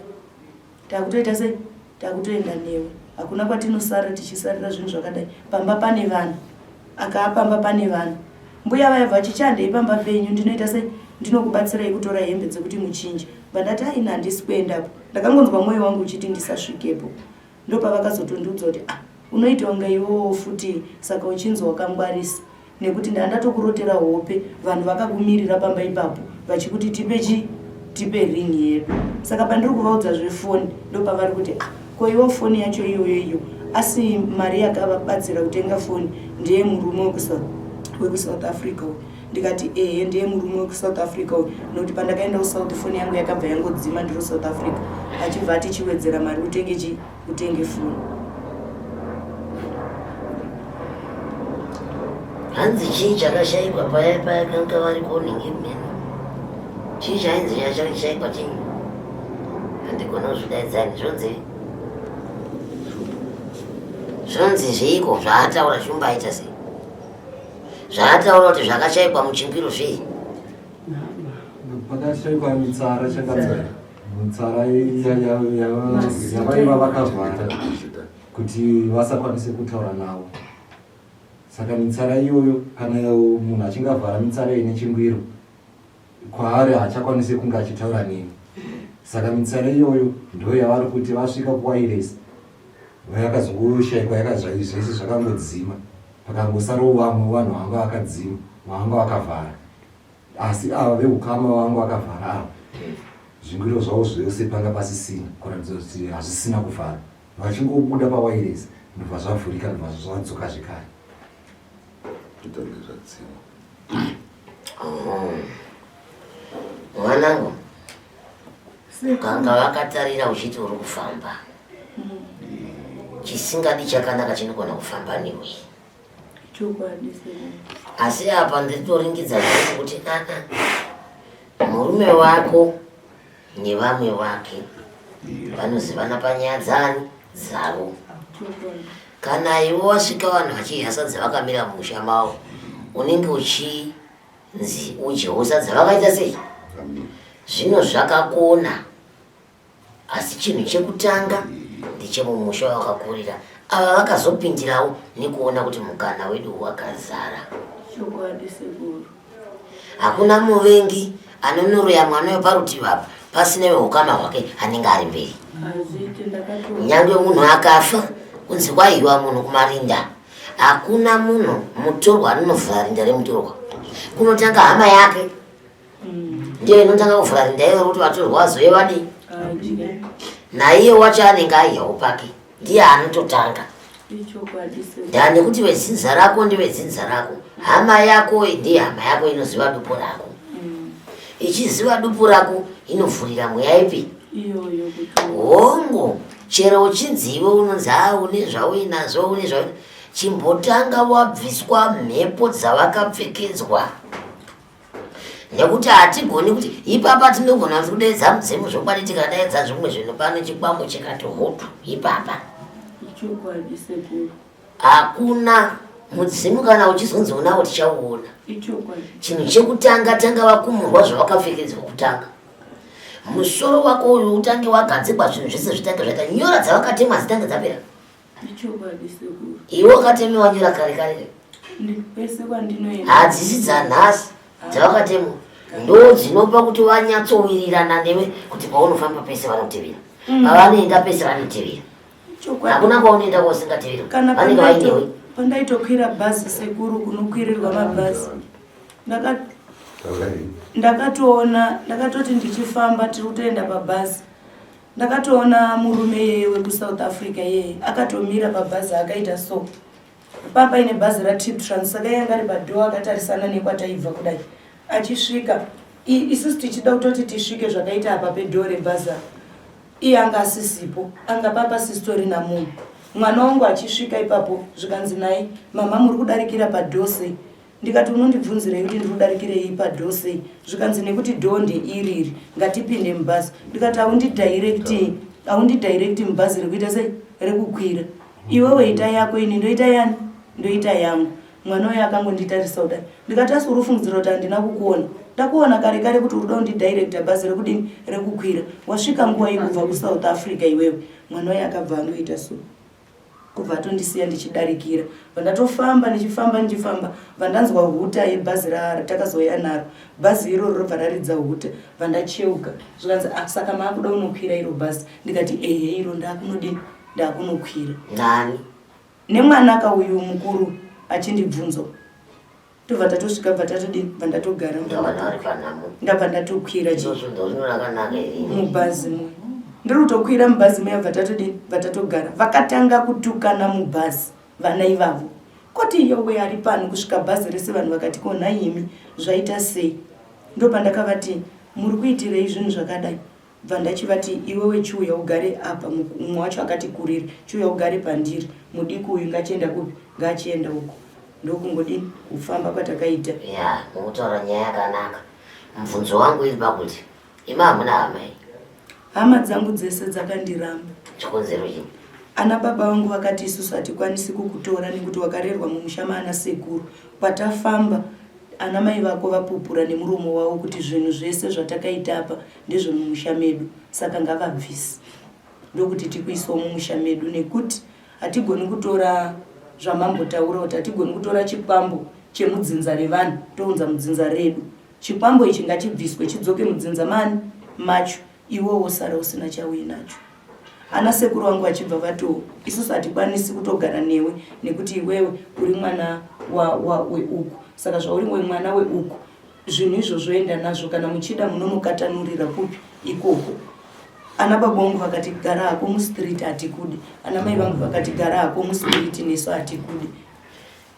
Takutoita sei? Takutoenda newe. Hakuna kwatinosara tichisarira zvinhu zvakadai. Pamba pane vanhu. Akaa pamba pane vanhu. Mbuya vaya vachicha handei pamba penyu ndinoita sei? Ndinokubatsirai kutora hembe dzekuti muchinje. Bva ndati aina handisi kuendapo. Ndakangonzwa mwoyo wangu uchiti ndisasvikepo. Ndopavakazotondiudza kuti ah unoita kunge iwewo futi saka uchinzi wakangwarisa. Nekuti ndandatokurotera hope vanhu vakakumirira pamba ipapo vachikuti tipe chi tipe ring yedu. Saka pandiri kuvaudza zvefoni ndopavari kuti ah ko iwo foni yacho iyoyo iyo asi mari yakavabatsira kutenga foni ndeye murume wekuSouth Africa uyu. Ndikati ehe ndeye murume wekuSouth Africa uyu nekuti pandakaenda kuSouth foni yangu yakabva yangodzima ndiri kuSouth Africa achibva ati chiwedzera mari utenge chi utenge foni. Hanzi chii chakashaikwa paya paya kanga vari kuningi mheno chii chainzi chakashaikwa chii handigona kuzvidaidzani zvonzi zvonzi zveiko zvaataura shumba aita sei zvaataura kuti zvakashaikwa muchimbiro zvei pakashaikwa mitsara chakadzara mitsara yavaiva vakavhara kuti vasakwanise kutaura navo saka mitsara iyoyo kana munhu achinge avhara mitsara ine chingwiro kwaari haachakwanise kunge achitaura neni saka mitsara iyoyo ndo yavari kuti vasvika kuwairesi yakazongoshaikwa yakazvese zvakangodzima pakangosarawo vamwe vanhu vanga vakadzima vanga vakavhara asi ava veukama vanga vakavhara ava zvingwiro zvavo zvose panga pasisina kuratidza kuti hazvisina kuvhara vachingobuda pawairesi ndobva zvavhurika ndobva zvadzoka zvekare kutange zvadzima mwanangu kanga vakatarira uchiti uri kufamba chisingadi chakanaka chinogona kufamba newe asi apa nditoringidza zvangu kuti aa murume wako nevamwe vake vanozivana panyaya dzani dzavo kana iwe wasvika vanhu vachidya sadza vakamira mumusha mavo unenge uchinzi udyewo sadza vakaita sei zvino zvakakona asi chinhu chekutanga ndechemumusha wavakakurira ava vakazopindirawo nekuona kuti mukana wedu wakazara Chokwadi sekuru. Hakuna muvengi anonoroya mwana weparutivi apa pasina weukama hwake anenge ari mberi. Hazviite ndakato. Nyange munhu akafa kunzi kwaiwa munhu kumarinda, hakuna munhu mutorwa anonovhura rinda remutorwa. Kunotanga hama yake ndiyo inotanga kuvhura rinda iro kuti vatorwa vazouye vadii, Adye. naiye wacho anenge aiyawo pake ndiye anototanga. Ichokwadi sekuru. Ndaa nekuti vedzinza rako ndevedzinza rako, hama yako ndiye hama yako inoziva dupo rako. Ichiziva dupo rako inovhurira mweya ipi? Iyoyo kuti Hongu, chero uchinzi iwe unonzi haa une zvauinazvo une zvau chimbotanga wabviswa mhepo dzavakapfekedzwa nekuti hatigoni kuti ipapa tinogona kudeedza mudzimu zvokwadi tikadaidza zvimwe zvinhu pano chikwambo chikati hotu ipapa ichokwadi sekuru hakuna mudzimu kana uchizonzi unawo tichauona ichokwadi chinhu chekutanga tanga vakumurwa zvawakapfekedzwa kutanga musoro wako uyu utange wagadzikwa zvinhu zvese zvitange zvaita nyora dzavakatemwa dzitange dzapera Ichokwadi sekuru. Iwe wakatemewa nyora kare kare. Kwese kwandinoenda. Hadzisi dzanhasi dzawakatemwa ndo dzinopa kuti vanyatsowirirana newe kuti paunofamba pese vanotevera. Pavanoenda pese vanotevera. Chokwadi. Hakuna kwaunoenda kwausingateveri. Kana Vanenge vainewe. pandaitokwira bhazi sekuru kunokwirirwa mabhazi. Ndaka Ndakatoona, ndakatoti ndichifamba tiri kutoenda pabhazi ndakatoona murume iyeye wekuSouth Africa iyeye akatomira pabhazi akaita so. Papaine bhazi raTrip Trans saka iye anga ari padhoo akatarisana nekwataibva kudai achisvika isusu tichida kutoti tisvike zvakaita apa pedhoo rebhazi apa iye anga asisipo anga papasitorina munhu mwana wangu achisvika ipapo zvikanzi naye mama muri kudarikira padhoo sei Ndikati unondibvunzirei kuti ndiri kudarikirei padoor sei zvikanzi nekuti door ndeiri iri ngatipinde mubhazi ndikati haundidirecti haundidirecti mubhazi rekuita sei rekukwira iwewe ita yako ini ndoita yani ndoita yangu mwana uyo akangonditarisa kudai ndikati asi uri kufungidzira kuti handina kukuona ndakuona kare kare kuti uri kuda kundidirecta bhazi rekudini rekukwira wasvika nguva yekubva kusouth africa iwewe mwana uyo akabva angoita so kubva atondisiya ndichidarikira bvandatofamba ndichifamba ndichifamba bvandanzwa huta yebhazi ratakazouya naro bhazi iroro robva raridza huta bvandacheuka zvikanzi ah, saka maakuda unokwira iro bhazi ndikati ehe iro ndakunodini ndakunokwira nani nemwana ka uyu mukuru achindibvunzo tobva tatosvika bva tatodini bva ndatogara ndabva ndatokwira mubhazi muya ndiri kutokwira mubhazi muya bva tatodini bva tatogara vakatanga kutukana mubhazi vana ivavo koti yowe ari pano kusvika bhazi rese vanhu vakati ko nhaimi zvaita sei ndopandakavati muri kuitirei zvinhu zvakadai Bva ndachivati iwewe chiuya ugare apa mumwe wacho akati kurire chiuya ugare pandiri mudiki uyu ngachienda kupi ngaachienda uko ndokungodini kufamba kwatakaita. Ya mukutaura nyaya yakanaka mubvunzo wangu iri pakuti imi hamuna hama here? Hama dzangu dzese dzakandiramba. Chikonzero chii? Ana baba vangu vakati isusu hatikwanisi kukutora nekuti wakarerwa mumusha maana sekuru kwatafamba Ana mai vako vapupura nemuromo wavo kuti zvinhu zvese zvatakaita apa ndezvemumusha medu saka ngavabvise ndokuti tikuisewo mumusha medu nekuti hatigoni kutora zvamambotaura kuti hatigoni kutora chikwambo chemudzinza revanhu tounza mudzinza redu. Chikwambo ichi ngachibviswe chidzoke mudzinza maani macho iwe wosara usina chauinacho. Ana sekuru vangu vachibva vatiwo isusu hatikwanisi kutogara newe nekuti iwewe uri mwana weuku saka zvauri mwana weuku zvinhu izvozvo enda nazvo kana muchida munonokatanurira kupi ikoko ana baba vangu vakati gara hako mustreet hatikudi ana mai vangu vakati gara hako mustreet nesu hatikudi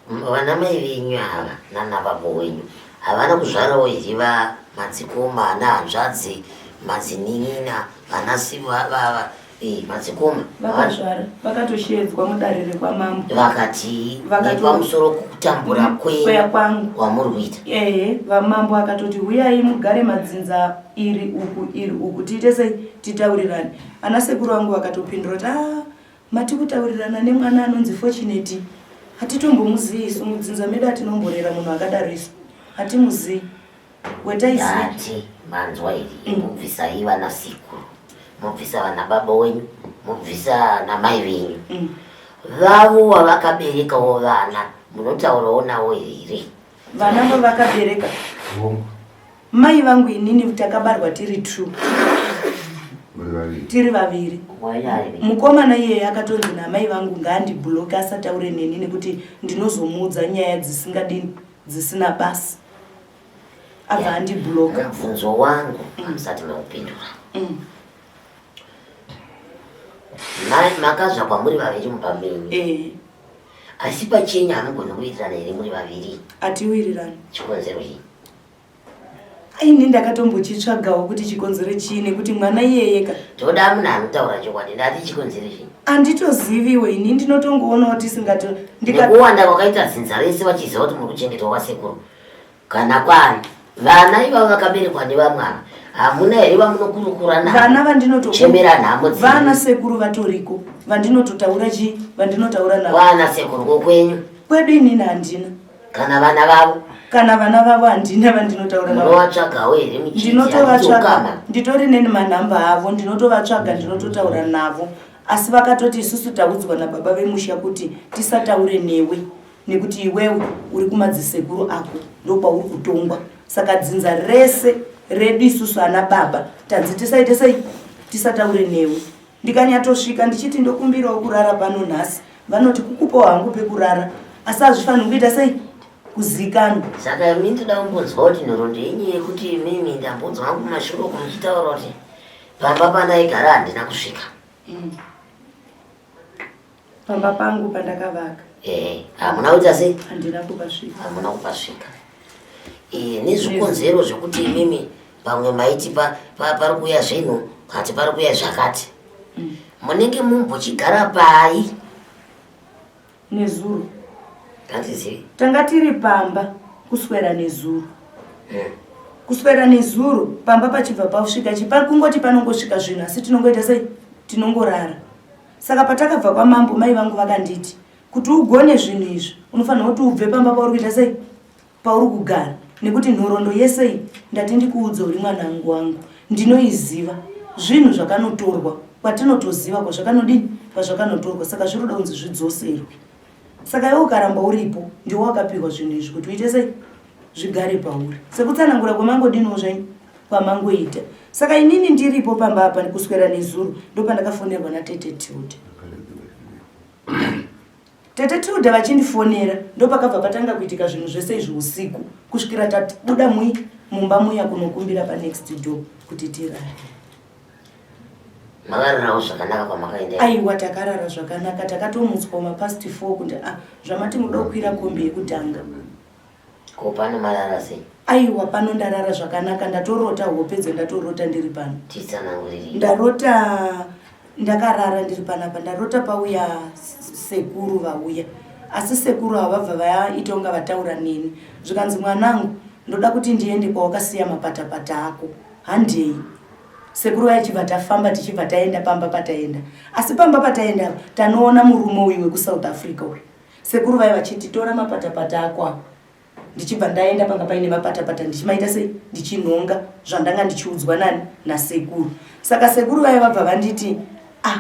Vana mai venyu ava nana baba wenyu havana kuzvarawo here va madzikoma ana hanzvadzi madzinin'ina vana vava eh, madzikoma vakazvara vakatosheedzwa mudare rekwamambo vakati nepamusoro kutambura kwenyu kwangu kwamuri kuita ehe vamambo akatoti huyai mugare madzinza iri uku iri uku tiite sei titaurirane ana sekuru vangu vakatopindura kuti ah, Mati kutaurirana nemwana anonzi Fortunate hatitombomuzivi isu mudzinza medu hatinomborera munhu akadaro isu hatimuzivi wetaisati manzwa iri mm. mubvisai vana sekuru mobvisa vana baba wenyu mobvisa namai venyu mm. vavo wavakaberekawo vana munotaurawo navo here vana vavakabereka Mai vangu inini takabarwa tiri two tiri vaviri mukomana iyeye akatonzi namai vangu ngaandibloke asataure neni nekuti ndinozomuudza nyaya dzisingadini dzisina basa abva andibloka mubvunzo wangu hamusati maupindura mm. Makazvakwa muri vaviri mumba menyu eh. Asi pachenyu hamugoni kuwirirana here muri vaviri? Hatiwirirani. Chikonzero chii? Ini ndakatombochitsvagawo kuti chikonzero chii nekuti mwana iyeyeka. Toda munhu anotaura chokwadi ndati chikonzero chii? Anditoziviwo ini ndinotongoonawo tisingato nekuwanda kwakaita dzinza rese vachiziva kuti muri kuchengetwa kwasekuru kana kwani vana ivavo vakaberekwa nevamwe ava hamuna here vamunokurukura navo vana vandinotochemera nhamo vana sekuru vatoriko vandinototaura chii vandinotaura navo vana sekuru kokwenyu kwedu inini handina kana vana vavo kana vana vavo handina vandinotaura navo munovatsvagawo here ndinotovatsvaga nditori neni manhamba avo ndinotovatsvaga ndinototaura navo asi vakatoti isusu taudzwa nababa vemusha kuti tisataure newe nekuti iwewe uri kumadzisekuru ako ndokwauri kutongwa saka dzinza rese redu isusu ana baba tanzi tisaite sei tisataure newe ndikanyatosvika ndichiti ndokumbirawo kurara pano nhasi vanoti kukupawo hangu pekurara asi hazvifaniri kuita sei kuzikanwa. Saka imi ndoda kumbonzwa kuti nhoroondo yenyu yekuti imimi ndambonzwa hangu kumashure uku muchitaura kuti pamba pandaigara handina kusvika. Pamba pangu pandakavaka. Eh, hamuna kuita sei? Handina kupasvika. Hamuna kupasvika. Eh, nezvikonzero zvekuti imimi pamwe maiti pari kuuya zvinhu kati pari kuuya zvakati. Munenge mumbochigara pai? Nezuro. Handizivi. Tanga tiri pamba kuswera nezuro. Kuswera nezuro pamba pachibva pasvika chipa kungoti panongosvika zvinhu asi tinongoita sei? Tinongorara. Saka patakabva kwamambo mai vangu vakanditi kuti ugone zvinhu izvi unofanira kuti ubve pamba pauri kuita sei? Pauri kugara nekuti nhoroondo yese iyi ndati ndikuudze uri mwanangu wangu ndinoiziva zvinhu zvakanotorwa kwatinotoziva kwazvakanodini kwazvakanotorwa saka zviri kuda kunzi zvidzoserwe saka iwe ukaramba uripo ndiwe wakapihwa zvinhu izvi kuti uite sei zvigare pauri sekutsanangura kwamangodiniwo zvenyu kwamangoita saka inini ndiripo pamba apa kuswera nezuro ndopandakafonerwa natete Tilda. Tete Tilda vachindifonera ndopakabva patanga kuitika zvinhu zvese izvi usiku kusvikira tabuda mui mumba muya kunokumbira panext door kuti tirare. Makararawo zvakanaka kwamakaenda? Aiwa takarara zvakanaka takatomutswa mapast 4 kuti ah zvamati muda kukwira kombi yekutanga. Ko pano marara sei? Aiwa pano ndarara zvakanaka ndatorota hope dzendatorota ndiri pano. Titsanangurire. Ndarota ndakarara ndiri panapa ndarota pauya sekuru vauya asi sekuru ava vabva vaita kunga vataura neni zvikanzi mwanangu ndoda kuti ndiende kwawakasiya mapatapata ako handei sekuru vaya chibva tafamba tichibva taenda pamba pataenda asi pamba pataenda apa tanoona murume uyu wekuSouth Africa uyu Sekuru vaya vachiti tora mapatapata ako apo ndichibva ndaenda panga paine mapatapata ndichimaita sei ndichinhonga zvandanga ndichiudzwa nani nasekuru saka sekuru vaya vabva vanditi ah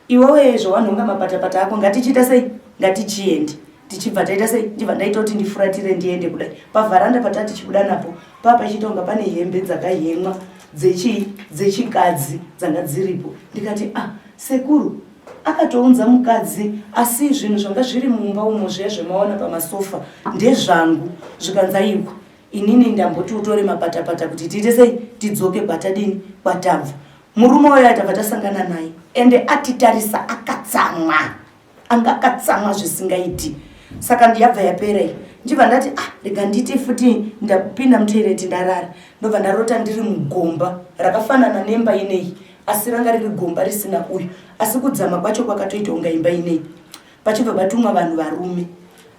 iwewe zvawanhonga mapatapata ako ngatichiita sei ngatichiende tichibva taita sei ndibva ndaita kuti ndifuratire ndiende kudai pavharanda pataa tichibuda napo paa pachiita kunga pane hembe dzakahemwa dzechii dzechikadzi dzanga dziripo ndikati ah sekuru Akatounza mukadzi asi zvinhu zvanga zviri mumba umo zviya zvemaona pamasofa ndezvangu zvikanzi aiwa inini ndamboti utore mapatapata kuti tiite sei tidzoke kwatadini kwatabva. Murume uyo tabva tasangana naye ende atitarisa akatsamwa anga akatsamwa zvisingaiti saka ndiyabva yapera iyi ndibva ndati ah rega nditi futi ndapinda mutoireti ndarara ndobva ndarota ndiri mugomba rakafanana nemba ineyi asi ranga riri gomba risina uyu asi kudzama kwacho kwakatoita kunga imba inei pachibva patumwa vanhu varume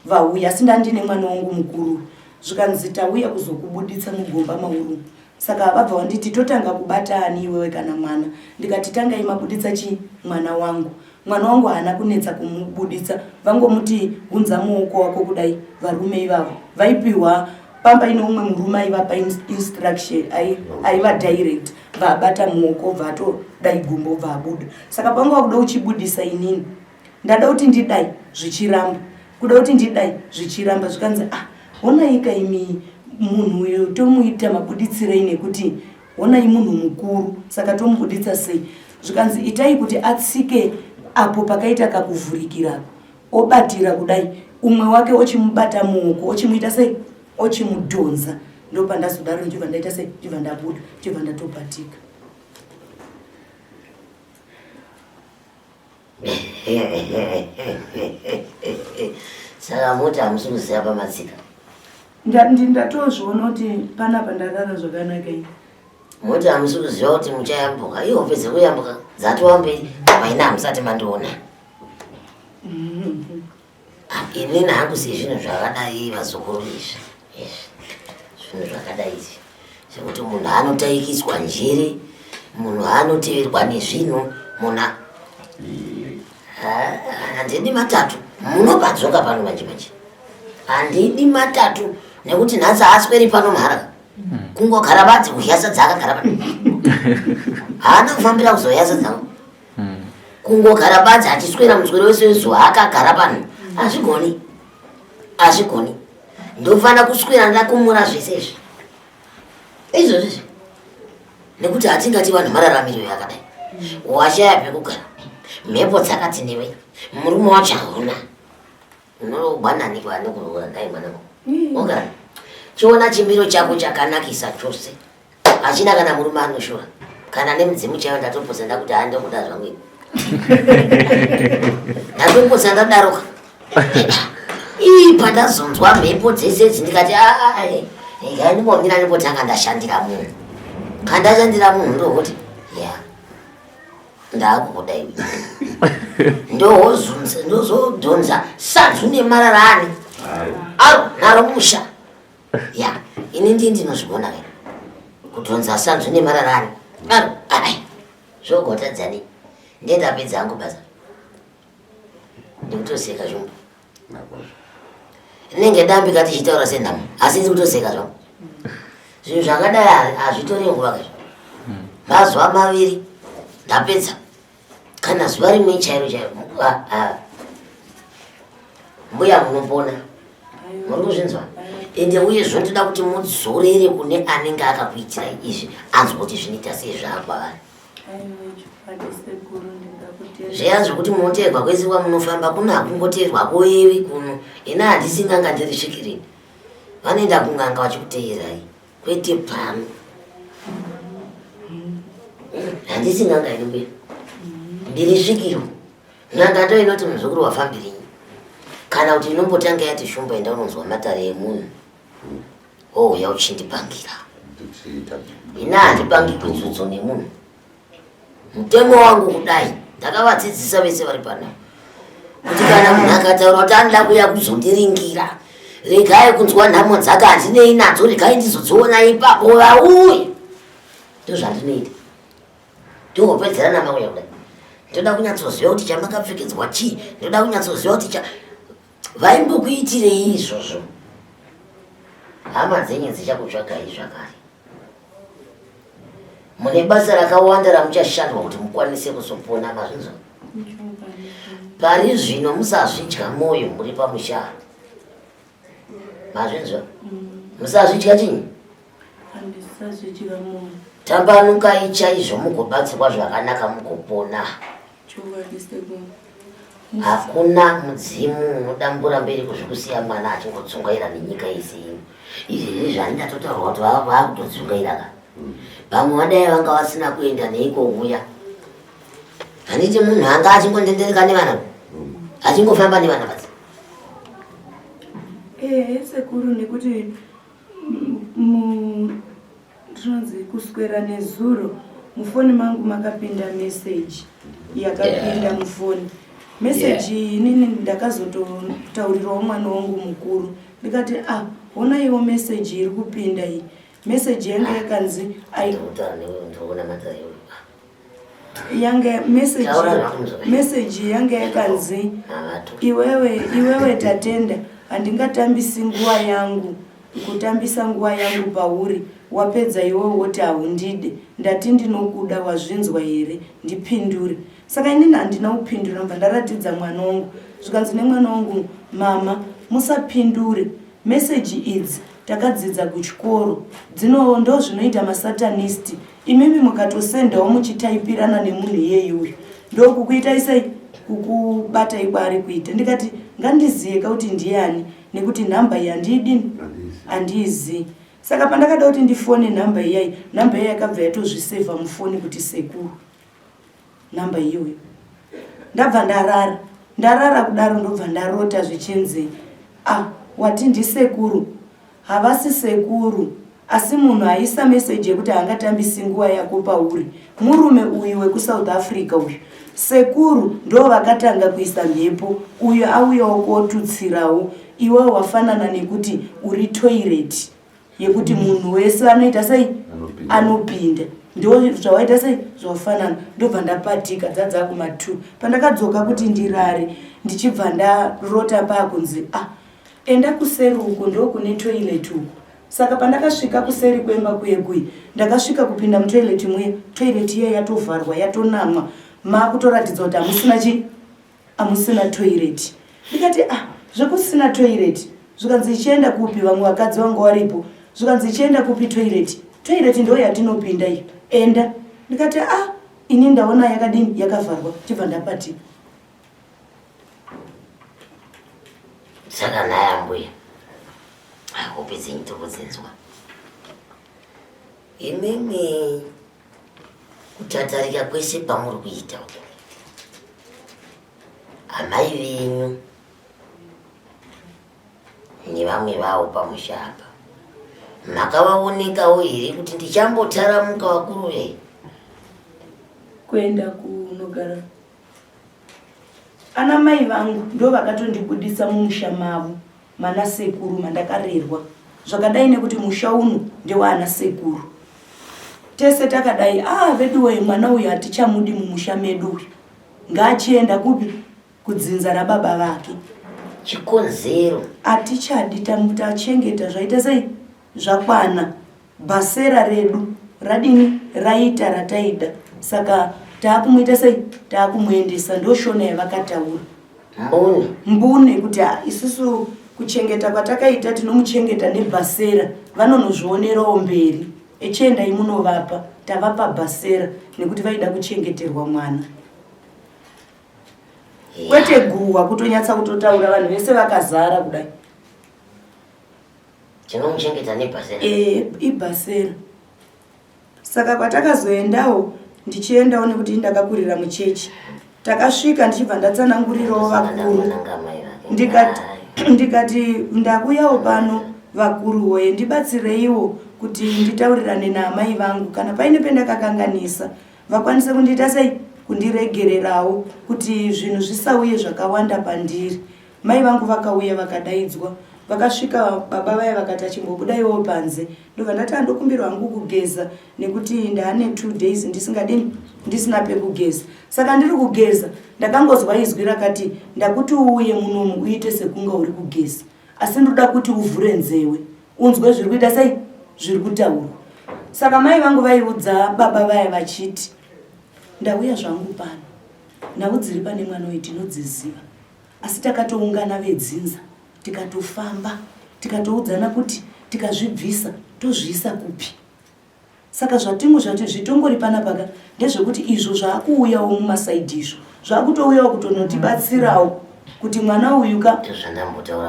vauya asi ndandine mwana wangu mukuru zvikanzi tauya kuzokubuditsa mugomba mauri saka vabva wanditi totanga kubata ani iwewe kana mwana ndikati tangai mabuditsa chi mwana wangu mwana wangu haana kunetsa kumubuditsa vangomuti hunza muoko wako kudai varume ivavo vaipiwa pamba ine umwe murume aivapa instruction aiva direct bvaabata muoko bvaatodai gumbo bvaabuda saka panga wakuda uchibudisa inini ndada kuti ndidai zvichiramba kuda kuti ndidai zvichiramba zvikanzi ah honaika imi munhu uyu tomuita mabuditsirei nekuti honai munhu mukuru saka tomubuditsa sei zvikanzi itai kuti atsike apo pakaita kakuvhurikirako obatira kudai umwe wake ochimubata muoko ochimuita sei ochimudhonza ndopandazodaro ndichibva ndaita sei ndichibva ndabuda ndichibva ndatobatika. Saka moti hamusi kuziva pamatsika? Ndatozviona kuti panapa ndarara zvakanaka ini. Moti hamusi kuziva kuti muchayambuka ihope dzekuyambuka dzatowambei apa ini hamusati mandiona. Inini hangu sezvinhu zvakadai vazukuru izvi izvi zvinhu zvakadai izvi zvekuti munhu anotaikiswa njere munhu anoteverwa nezvinhu munhu handidi matatu munopadzoka pano manje manje handidi matatu nekuti nhasi haasweri pano mhara kungogara badzi kudya sadza akagara pano haana kufambira kuzoya sadza Kungogara badzi achiswera muswero wese wezuva akagara pano hazvigoni, hazvigoni. Ndofanira kuswera ndakumura zvese izvi izvozvi izvi nekuti hatingati vanhu mararamiro yakadai. Washaya pekugara, mhepo dzakati newe, murume wacho hauna. Unorogwa nani kwaanokuroora nhai mwanangu? Ogara chiona chimiro chako chakanakisa chose hachina kana murume anoshora kana nemudzimu chaiyo ndatopotsa ndakuti haa ndokuda zvangu ini ndatopotsa ndadaroka ii pandazonzwa mhepo dzese idzi ndikati ndimomira ndipotanga ndashandira munhu kandashandira munhu ndokuti ya ndakukuda iwe ndohozunza ndozodhonza sadzu nemarara ani aro naro musha ya ini ndii ndinozvigona ke kudhonza sanzu nemarara ani aro ai zvogotadzani ndiye ndapedza hangu basa ndikutoseka zvombo rinenge dambi ka tichitaura senhamo asi ndiri kutoseka zvangu zvinhu zvakadai hazvitori nguva kaizvo mazuva maviri ndapedza kana zuva rimwe chairo chairo mbuya munopona muri kuzvinzwa ende uye zvondoda kuti mudzorere kune anenge akakuitirai izvi anzwa kuti zvinoita sei zvaakwavari zviya zvekuti munoteerwa kwese kwamunofamba kuno hakungoteerwa kuevi kuno ina handisi n'anga ndiri svikirini vanoenda kun'anga vachikuteerai kwete pano handisi n'anga ini mbuya ndiri svikiro n'anga ndo inoti muzukuru wafambirinyi kana kuti inombotanga yati shumba enda unonzwa matare emunhu wouya uchindipangira ina handipangirwi dzudzo nemunhu mutemo wangu kudai ndakavadzidzisa vese vari pana kuti kana munhu akataura kuti anoda kuya kuzondiringira regai kunzwa nhamo dzake handinei nadzo regai ndizodziona ipapo vauye ndozvandinoita ndingopedzera namauya kudai ndoda kunyatsoziva kuti chamakapfekedzwa chii ndoda kunyatsoziva kuti cha vaimbokuitirei izvozvo hama dzenyu dzichakutsvagai zvakare mune basa rakawanda ramuchashandwa kuti mukwanise kuzopona mazvinzwa pari zvino musazvidya mwoyo muri pamusha mazvinzwa musazvidya chinyi tambanukai chaizvo mugobatsirwa zvakanaka mugopona Hakuna mudzimu unodambura mberi kuzvikusiya mwana achingodzungaira nenyika yese ino. Izvezvi zvandatotaurwa kuti vakutodzungaira ka. Pamwe vadai vanga vasina kuenda neiko kuya. Handiti munhu anga achingondendereka nevana achingofamba nevana basi. Ehe sekuru nekuti Ndinonzi kuswera nezuro mufoni mangu makapinda message yakapinda yeah. mufoni message yeah. inini ndakazototaurirawo mwana wangu mukuru ndikati ah honaiwo message iri kupinda iyi message yange yakanzi yange message message yange yakanzi iwewe iwewe tatenda handingatambisi nguva yangu kutambisa nguva yangu pauri wapedza iwewe woti haundide ndati ndinokuda wazvinzwa here ndipindure saka inini handina kupindura mva ndaratidza mwana wangu zvikanzi nemwana wangu mama musapindure meseji idzi takadzidza kuchikoro dzino ndo zvinoita masatanisti Imimi mukatosendawo muchitaipirana nemunhu iyeyi uyu ndokukuitai sei kukubatai kwaari kuita ndikati ngandiziye ka kuti ndiyani nekuti nhamba iyi handiidini handiizii saka pandakada kuti ndifone nhamba iyai nhamba iya yakabva yatozvisevha mufoni kuti sekuru nhamba iyoyo ndabva ndarara ndarara kudaro ndobva ndarota zvichinzi ah wati ndisekuru Havasi sekuru asi munhu aisa message yekuti haangatambisi nguva yako pauri murume uyu wekuSouth Africa uyu. Sekuru ndo vakatanga kuisa mhepo uyu auyawo kotutsirawo iwewe wafanana nekuti uri toilet yekuti munhu wese anoita sei anopinda ndo zvawaita sei zvafanana ndobva ndapatika dzadzakuma 2 pandakadzoka kuti ndirare ndichibva ndarota pakunzi ah Enda kuseri uko ndokune toilet uko. Saka pandakasvika kuseri kwemba kuye kuye ndakasvika kupinda mutoilet muye toilet iya yatovharwa yatonamwa makutoratidza kuti hamusina chi hamusina toilet. Ndikati ah zvekusina toilet zvikanzi ichienda kupi vamwe vakadzi vanga waripo zvikanzi ichienda kupi toilet toilet ndo yatinopinda iyo enda ndikati ah ini ndaona yakadini yakavharwa chibva ndapatika Saka nhai ambuya, Hope dzenyu tiri kudzinzwa. Imimi kutatarika kwese kwamuri kuita uku, amai venyu nevamwe vavo pamusha apa makavaonekawo here kuti ndichambotaramuka vakuru vei kuenda kunogara ana mai vangu ndo vakatondibudisa mumusha mavo mana sekuru mandakarerwa zvakadai nekuti musha uno ndewaana sekuru tese takadai ah veduwee mwana uyu hatichamudi mumusha medu uyu ngaachienda kupi kudzinza rababa vake chikonzero hatichadi tachengeta zvaita sei zvakwana bhasera redu radini raita rataida saka taakumuita sei taakumuendesa ndoshona yavakataura mbune mbune kuti ah, isusu kuchengeta kwatakaita tinomuchengeta nebhasera vanonozvionerawo mberi echiendai munovapa tavapa bhasera nekuti vaida kuchengeterwa mwana kwete guhwa kutonyatsa kutotaura vanhu vese vakazara kudai tinomuchengeta nebhasera e, ibhasera saka kwatakazoendawo ndichiendawo nekuti ndakakurira muchechi takasvika ndichibva ndatsanangurirawo vakuru ndikati ndikati ndakuyawo pano vakuru woye ndibatsireiwo kuti nditaurirane naamai vangu kana paine pendakakanganisa vakwanise kundiita sei kundiregererawo kuti zvinhu zvisauye zvakawanda pandiri mai vangu vakauya vakadaidzwa vakasvika baba vaya vakati achimbobudaiwo panze ndobva ndati andokumbirwa hangu kugeza nekuti ndaane two days ndisingadini ndisina pekugeza saka ndiri kugeza ndakangozwa izwi rakati ndakuti uuye munomu uite sekunga uri kugeza asi ndoda kuti uvhure nzewe unzwe zviri kuita sei zviri kutaurwa saka mai vangu vaiudza baba vaya vachiti ndauya zvangu pano nhau dziri pane mwana uyu tinodziziva asi takatoungana vedzinza tikatofamba tikatoudzana kuti tikazvibvisa tozviisa kupi Saka zvatingu zvati zvitongori panapa ka ndezvekuti izvo zvaakuuyawo mumasaidhi izvo zvakutouyawo kutonotibatsirawo kuti mwana uyu ka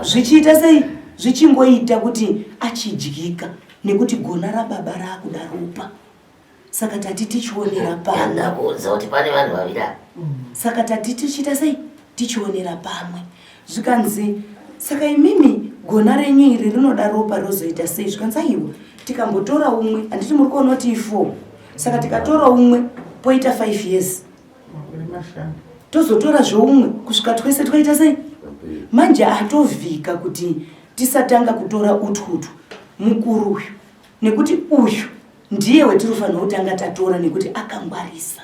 zvichiita sei zvichingoita kuti achidyika nekuti gona rababa raakuda ropa saka tati tichionera pamwe ndakuudza kuti pane vanhu vaviri apa saka tati tichiita sei tichionera pamwe zvikanzi saka imimi gona renyu iri rinoda ropa rozoita sei zvikanzi aiwa tikambotora umwe handiti muri kuona kuti ifour saka tikatora umwe poita five years tozotora zveumwe kusvika twese twaita sei manje atovhika kuti tisatanga kutora utwutwu mukuru uyu nekuti uyu ndiye wetinofanira kutanga tatora nekuti akangwarisa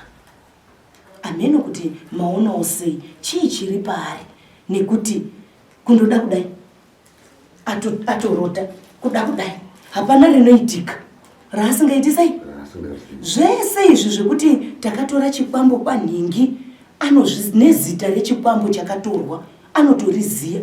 Hameno kuti maonawo sei chii chiri paari nekuti kundoda kudai atorota kuda kudai hapana rinoitika raasingaiti sei zvese izvi zvekuti takatora chikwambo kwanhingi nezita rechikwambo chakatorwa anotoriziva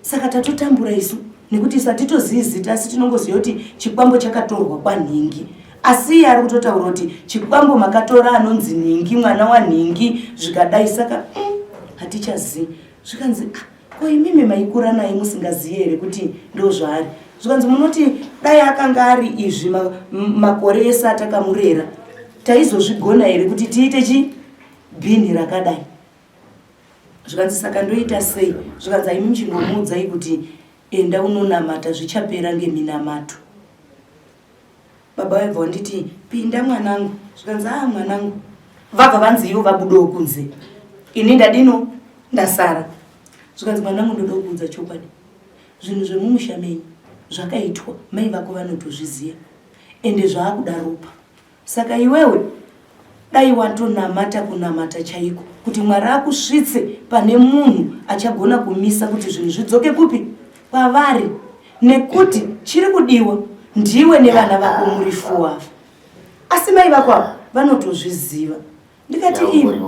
saka tatotambura isu nekuti isu hatitozivi zita asi tinongoziva kuti chikwambo chakatorwa kwanhingi asi iye ari kutotaura kuti chikwambo makatora anonzi nhingi mwana wanhingi zvikadai saka mm, hatichazivi zvikanzi ah, ko imimi maikura naye musingazivi here kuti ndozvaari zvikanzi munoti dai akanga ari izvi makore ese atakamurera taizozvigona here kuti tiite chi bhinhi rakadai zvikanzi saka ndoita sei zvikanzi aimi muchingomuudzai kuti enda unonamata zvichapera ngeminamato baba vaibva wanditi pinda mwanangu zvikanzi aa mwanangu vabva vanzi ivo vabudawo kunze ini ndadino ndasara zvikanzi mwanangu ndoda kuudza chokwadi zvinhu zvemumusha menyu zvakaitwa mai vako vanotozviziva ende zvaakuda ropa Saka iwewe dai watonamata kunamata chaiko kuti Mwari akusvitse pane munhu achagona kumisa kuti zvinhu zvidzoke kupi kwavari nekuti chiri kudiwa ndiwe nevana vako muri four asi mai vako ava vanotozviziva ndikati imi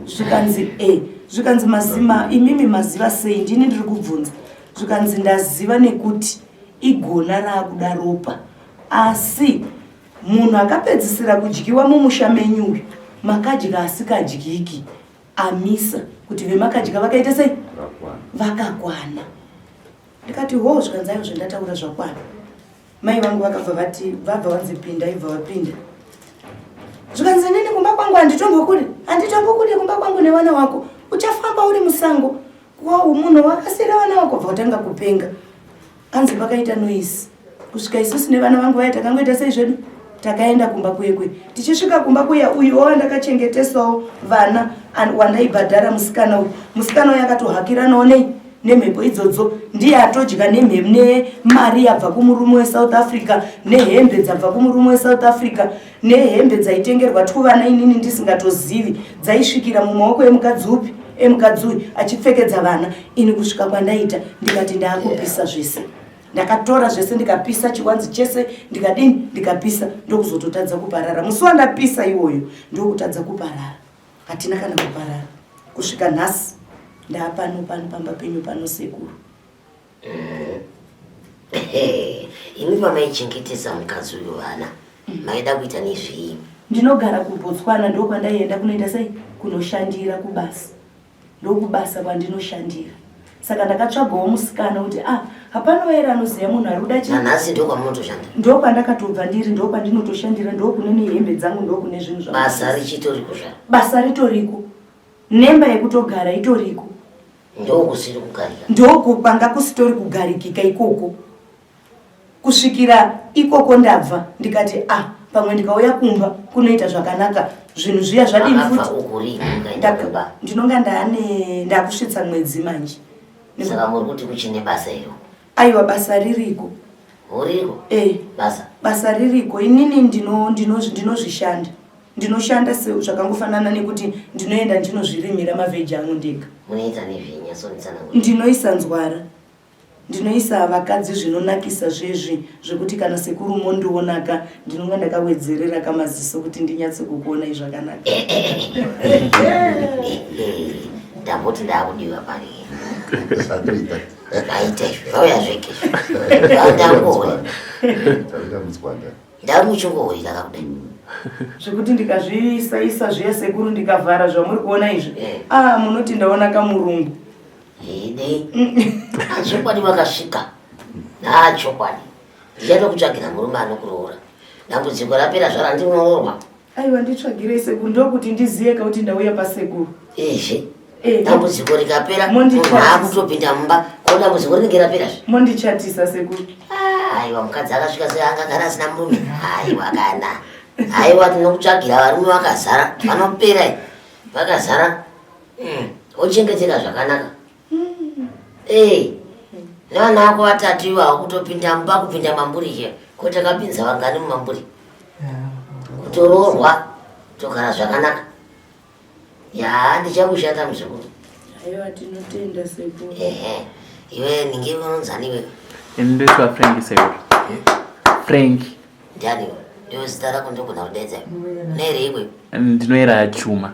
zvikanzi e zvikanzi mazima imimi maziva sei ndini ndiri kubvunza zvikanzi ndaziva nekuti igona raakuda ropa asi munhu akapedzisira kudyiwa mumusha menyu uyu makadya asikadyiki amisa kuti vemakadya vakaita sei vakakwana. Ndikati hoo, zvikanzi aiwa zvandataura zvakwana. Mai vangu vakabva vati vabva vanzi pinda, ibva vapinda. Zvikanzi inini kumba kwangu handitombokudi, handitombokudi kumba kwangu nevana wako. Uchafamba uri musango. Wow, munhu wakasiira vana vako bva watanga kupenga. Anzi pakaita noise. Kusvika isusu nevana vangu vaya takangoita sei zvedu? Takaenda kumba kwekwe. Tichisvika kumba kuya uyu wandakachengetesawo vana wandaibhadhara musikana uyu. Musikana uyu akatohakiranawo nei nemhepo idzodzo ndiye atodya nemari yabva kumurume weSouth Africa nehembe dzabva kumurume weSouth Africa nehembe dzaitengerwa twuvana inini ndisingatozivi dzaisvikira mumaoko emukadzi upi emukadzi uyu achipfekedza vana ini kusvika kwandaita ndikati ndaakupisa zvese ndakatora zvese ndikapisa chiwanzi chese ndikadini ndikapisa ndokuzototadza kuparara musi wandapisa iwoyo ndokutadza kuparara hatina kana kuparara kusvika nhasi ndaapano pano pamba penyu pano sekuru Imi pamaichengetesa mukadzi uyu vana maida kuita nezvei? Ndinogara kuBotswana ndokwandaienda kunoita sei kunoshandira kubasa ndokubasa kwandinoshandira saka ndakatsvagawo musikana kuti ah hapana here anoziva munhu ari kuda chii Nanhasi ndokwamunotoshanda ndokwandakatobva ndiri ndokwandinotoshandira ndokune nehembe dzangu ndokune zvinhu zvangu basa richitoriko zvaro basa ritoriko nemba yekutogara itoriko ndokusiri kugarika ndokwanga kusitori kugarikika ikoko kusvikira ikoko ndabva ndikati ah pamwe ndikauya kumba kunoita zvakanaka zvinhu zviya zvadini Makabva futi uku rini mukaenda kumba ndinonga ndaane ndakusvitsa mwedzi manje saka muri kuti kuchine basa iro aiwa basa ririko Uriko? Eh. Basa. Basa ririko. Inini ndino ndino ndinozvishanda. Ndinoshanda zvakangofanana nekuti ndinoenda ndinozvirimira mavheji angu ndega. Munoita nezvei nyatsonditsanangurira? Ndinoisa nzwara. Ndinoisa vakadzi zvinonakisa zvezvi zvekuti kana sekuru mondionaka ndinonga ndakawedzerera kamaziso kuti ndinyatse kukuonai zvakanaka. Ndamboti ndakudiwa pari. Zvatoita. Zvaita izvi, zvauya zvega izvi. Zvandangohura. Ndamuchongohurira kakudai. Zvekuti ndikazviisa isa zviya sekuru ndikavhara zvamuri kuona izvi. Ah, munoti ndaona kamurungu. Hede. Chokwadi wakasvika. Ah, chokwadi. Ndichatokutsvagira murume anokuroora. Dambudziko rapera zvaro handinoroorwa. Aiwa nditsvagirei sekuru ndokuti ndiziye ka kuti ndauya pasekuru. Ezve. Dambudziko rikapera munhu akutopinda mumba ko dambudziko rinenge rapera zve. Mondichatisa sekuru. Aiwa mukadzi akasvika sei angagara asina murume. Aiwa kana. Aiwa tinokutsvagira varume vakazara vanopera vakazara. Ochengeteka zvakanaka. Ee. Nevana vako vatatu ivavo kutopinda mumba kupinda mamburi che ko takapinza vangani mumamburi kutoroorwa togara zvakanaka ya ndichakushanda muzukuru. Aiwa tinotenda sekuru. Ehe iwe ninge unonzani iwe? Ini ndoitwa Frank sekuru. Frank. Ndiani iwe? Ndiwe zita rako ndogona kudaidza nere iwe? Ndinoera Chuma.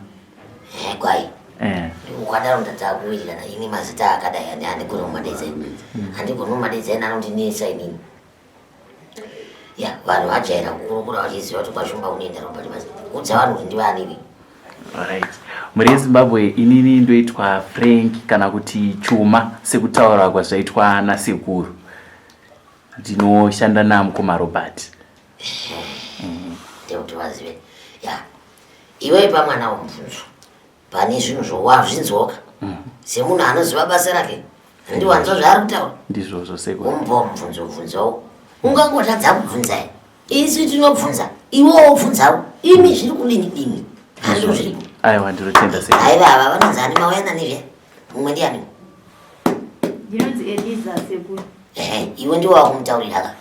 Gwai. Eh. Ukadaro ndatakuwirirana ini mazita akadai handigoni kumadeedza handigoni kumadeedza ini anondinetsa inini. Ya vanhu vajaira kukurukura vachiziva kuti kwashumba kunoenda Robert Mazi. Udza vanhu kuti ndivani iwe. Right. Mhuri yeZimbabwe inini ndoitwa Frank kana kuti Chuma sekutaura kwazvaitwa nasekuru. Ndinoshanda namukoma Robert. Ndekuti vazive. Ya. Iwe ipa mwana womubvunzo. Pane zvinhu zvowazvinzwoka. Semunhu anoziva basa rake. Ndiwanzwa zvaari kutaura. Ndizvozvo sekuru. Womupa mubvunzo bvunzawo. Ungangotadza kubvunza here? Isu tinobvunza, iwe wobvunzawo. Imi zviri kudini dini? Handizvo zviripo. Aiwa ndinotenda sekuru. Aiva ava vanonzi ani mauya nani zve? Mumwe ndiani? Ndinonzi Eliza sekuru. Ehe, iwe ndiwe wakumutaurira ka.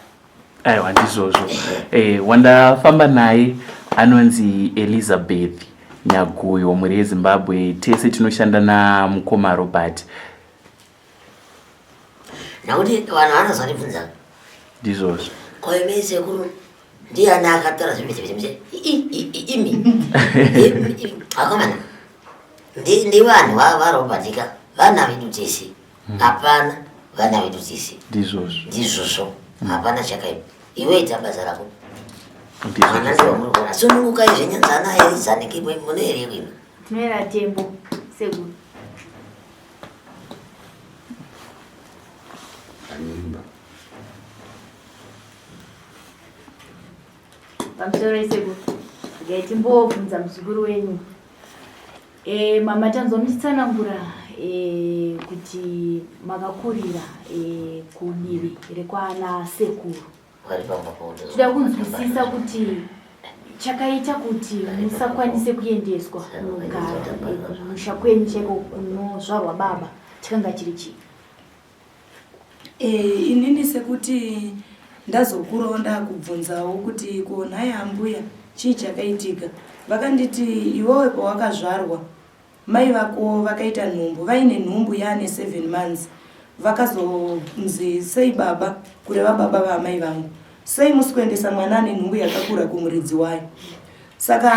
Aiwa ndizvozvo. Wandafamba naye anonzi Elizabeth Nyaguyo mhuri yeZimbabwe tese tinoshanda namukoma Robert. Nakuti vanhu vanozondibvunza. Ndizvozvo. Ko imi sekuru ndiani akatora zvimwe imi. Akomana. Ndi vanhu vaRobert ka vana vedu tese. Hapana vana vedu tese. Ndizvozvo. Ndizvozvo. Hapana chakaipa. Iwe ita basa rako. Ndizvozvo. Mwana ndiwo muri kuona. Sunungukai zvenyu nzana Eliza nekimwe mune here imwe? Tinoera Tembo sekuru. Pamusoro isekuru. Regai timbobvunza muzukuru wenyu. E, mama tanzwa muchitsanangura e, kuti makakurira e, kudivi rekwana sekuru. Tinoda kunzwisisa kuti chakaita kuti musakwanise kuendeswa kunogara kumusha kwenyu chaiko kunozvarwa baba chakanga chiri chii? Eh, inini sekuti ndazokurawo ndakubvunzawo kuti ko nhai ambuya chii chakaitika vakanditi iwewe pawakazvarwa Mai vako vakaita nhumbu vaine nhumbu yaane 7 months vakazonzi sei baba kureva baba vaamai vangu sei musi kuendesa mwana ane nhumbu yakakura kumuridzi wayo saka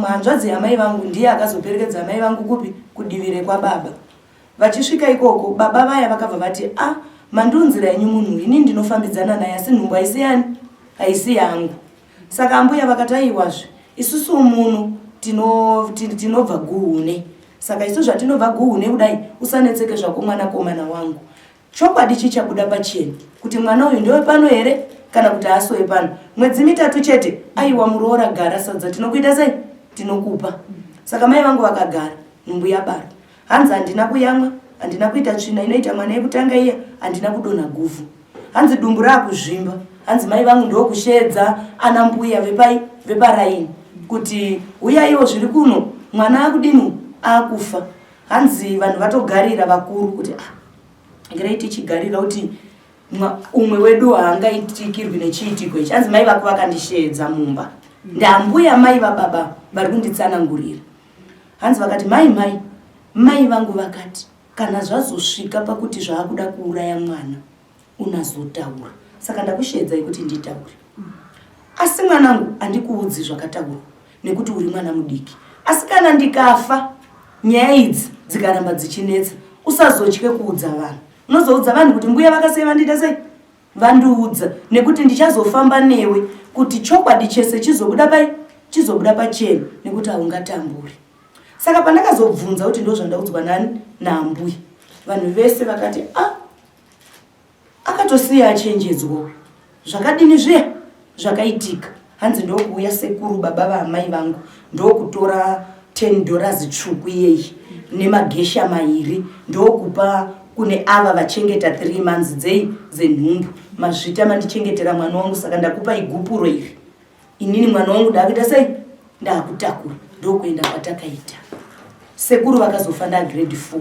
hanzvadzi yamai vangu ndiye akazoperekedza amai vangu kupi kudivi rekwababa vachisvika ikoko baba vaya vakabva vati a ah, mandiunzira henyu munhu ini ndinofambidzana naye asi nhumbu haisi yani haisi yangu Saka ambuya vakati aiwazve isusu muno tinobva guhune saka isu zvatinobva guhune kudai usanetseke zvako mwanakomana wangu chokwadi chichabuda pachena kuti mwana uyu ndewepano here kana kuti haasi wepano mwedzi mitatu chete aiwa muroora gara sadza tinokuita sei tinokupa saka mai vangu vakagara nhumbu yabarwa Hanzi handina kuyamwa, handina kuita tsvina inoita mwana yekutanga iya, handina kudonha guvhu. Hanzi dumbu raakuzvimba. Hanzi mai vangu ndokusheedza ana mbuya vepai veparaini kuti huyaiwo zviri kuno mwana akudini akufa. Hanzi vanhu vatogarira vakuru kuti ah, ngerai tichigarira kuti umwe wedu haangaitikirwi nechiitiko ichi. Hanzi mai vako vakandisheedza mumba. Ndambuya mai vababa vari kunditsanangurira. Hanzi vakati mai mai mai vangu vakati kana zvazosvika pakuti zvaakuda kuuraya mwana unazotaura saka ndakusheedzai kuti nditaure asi mwanangu handikuudzi zvakataurwa nekuti uri mwana mudiki asi kana ndikafa nyaya idzi dzikaramba dzichinetsa usazotye kuudza vanhu unozoudza vanhu kuti mbuya vakasei vandiita sei Vandiudza nekuti ndichazofamba newe kuti chokwadi chese chizobuda pai chizobuda pachena nekuti haungatamburi. Saka pandakazobvunza kuti ndozvandaudzwa nani naambuya vanhu vese vakati a ah, akatosiya achenjedzwa uyu zvakadini zviya zvakaitika hanzi ndokuuya sekuru baba vaamai vangu ndokutora 10 dollars tsvuku iyeyi nemagesha mairi ndokupa kune ava vachengeta 3 months dzei dzenhumbu mazvita mandichengetera mwana wangu saka ndakupa igupuro iri inini mwana wangu ndakuita sei ndakutakura ndokuenda kwatakaita sekuru vakazofa ndagrade 4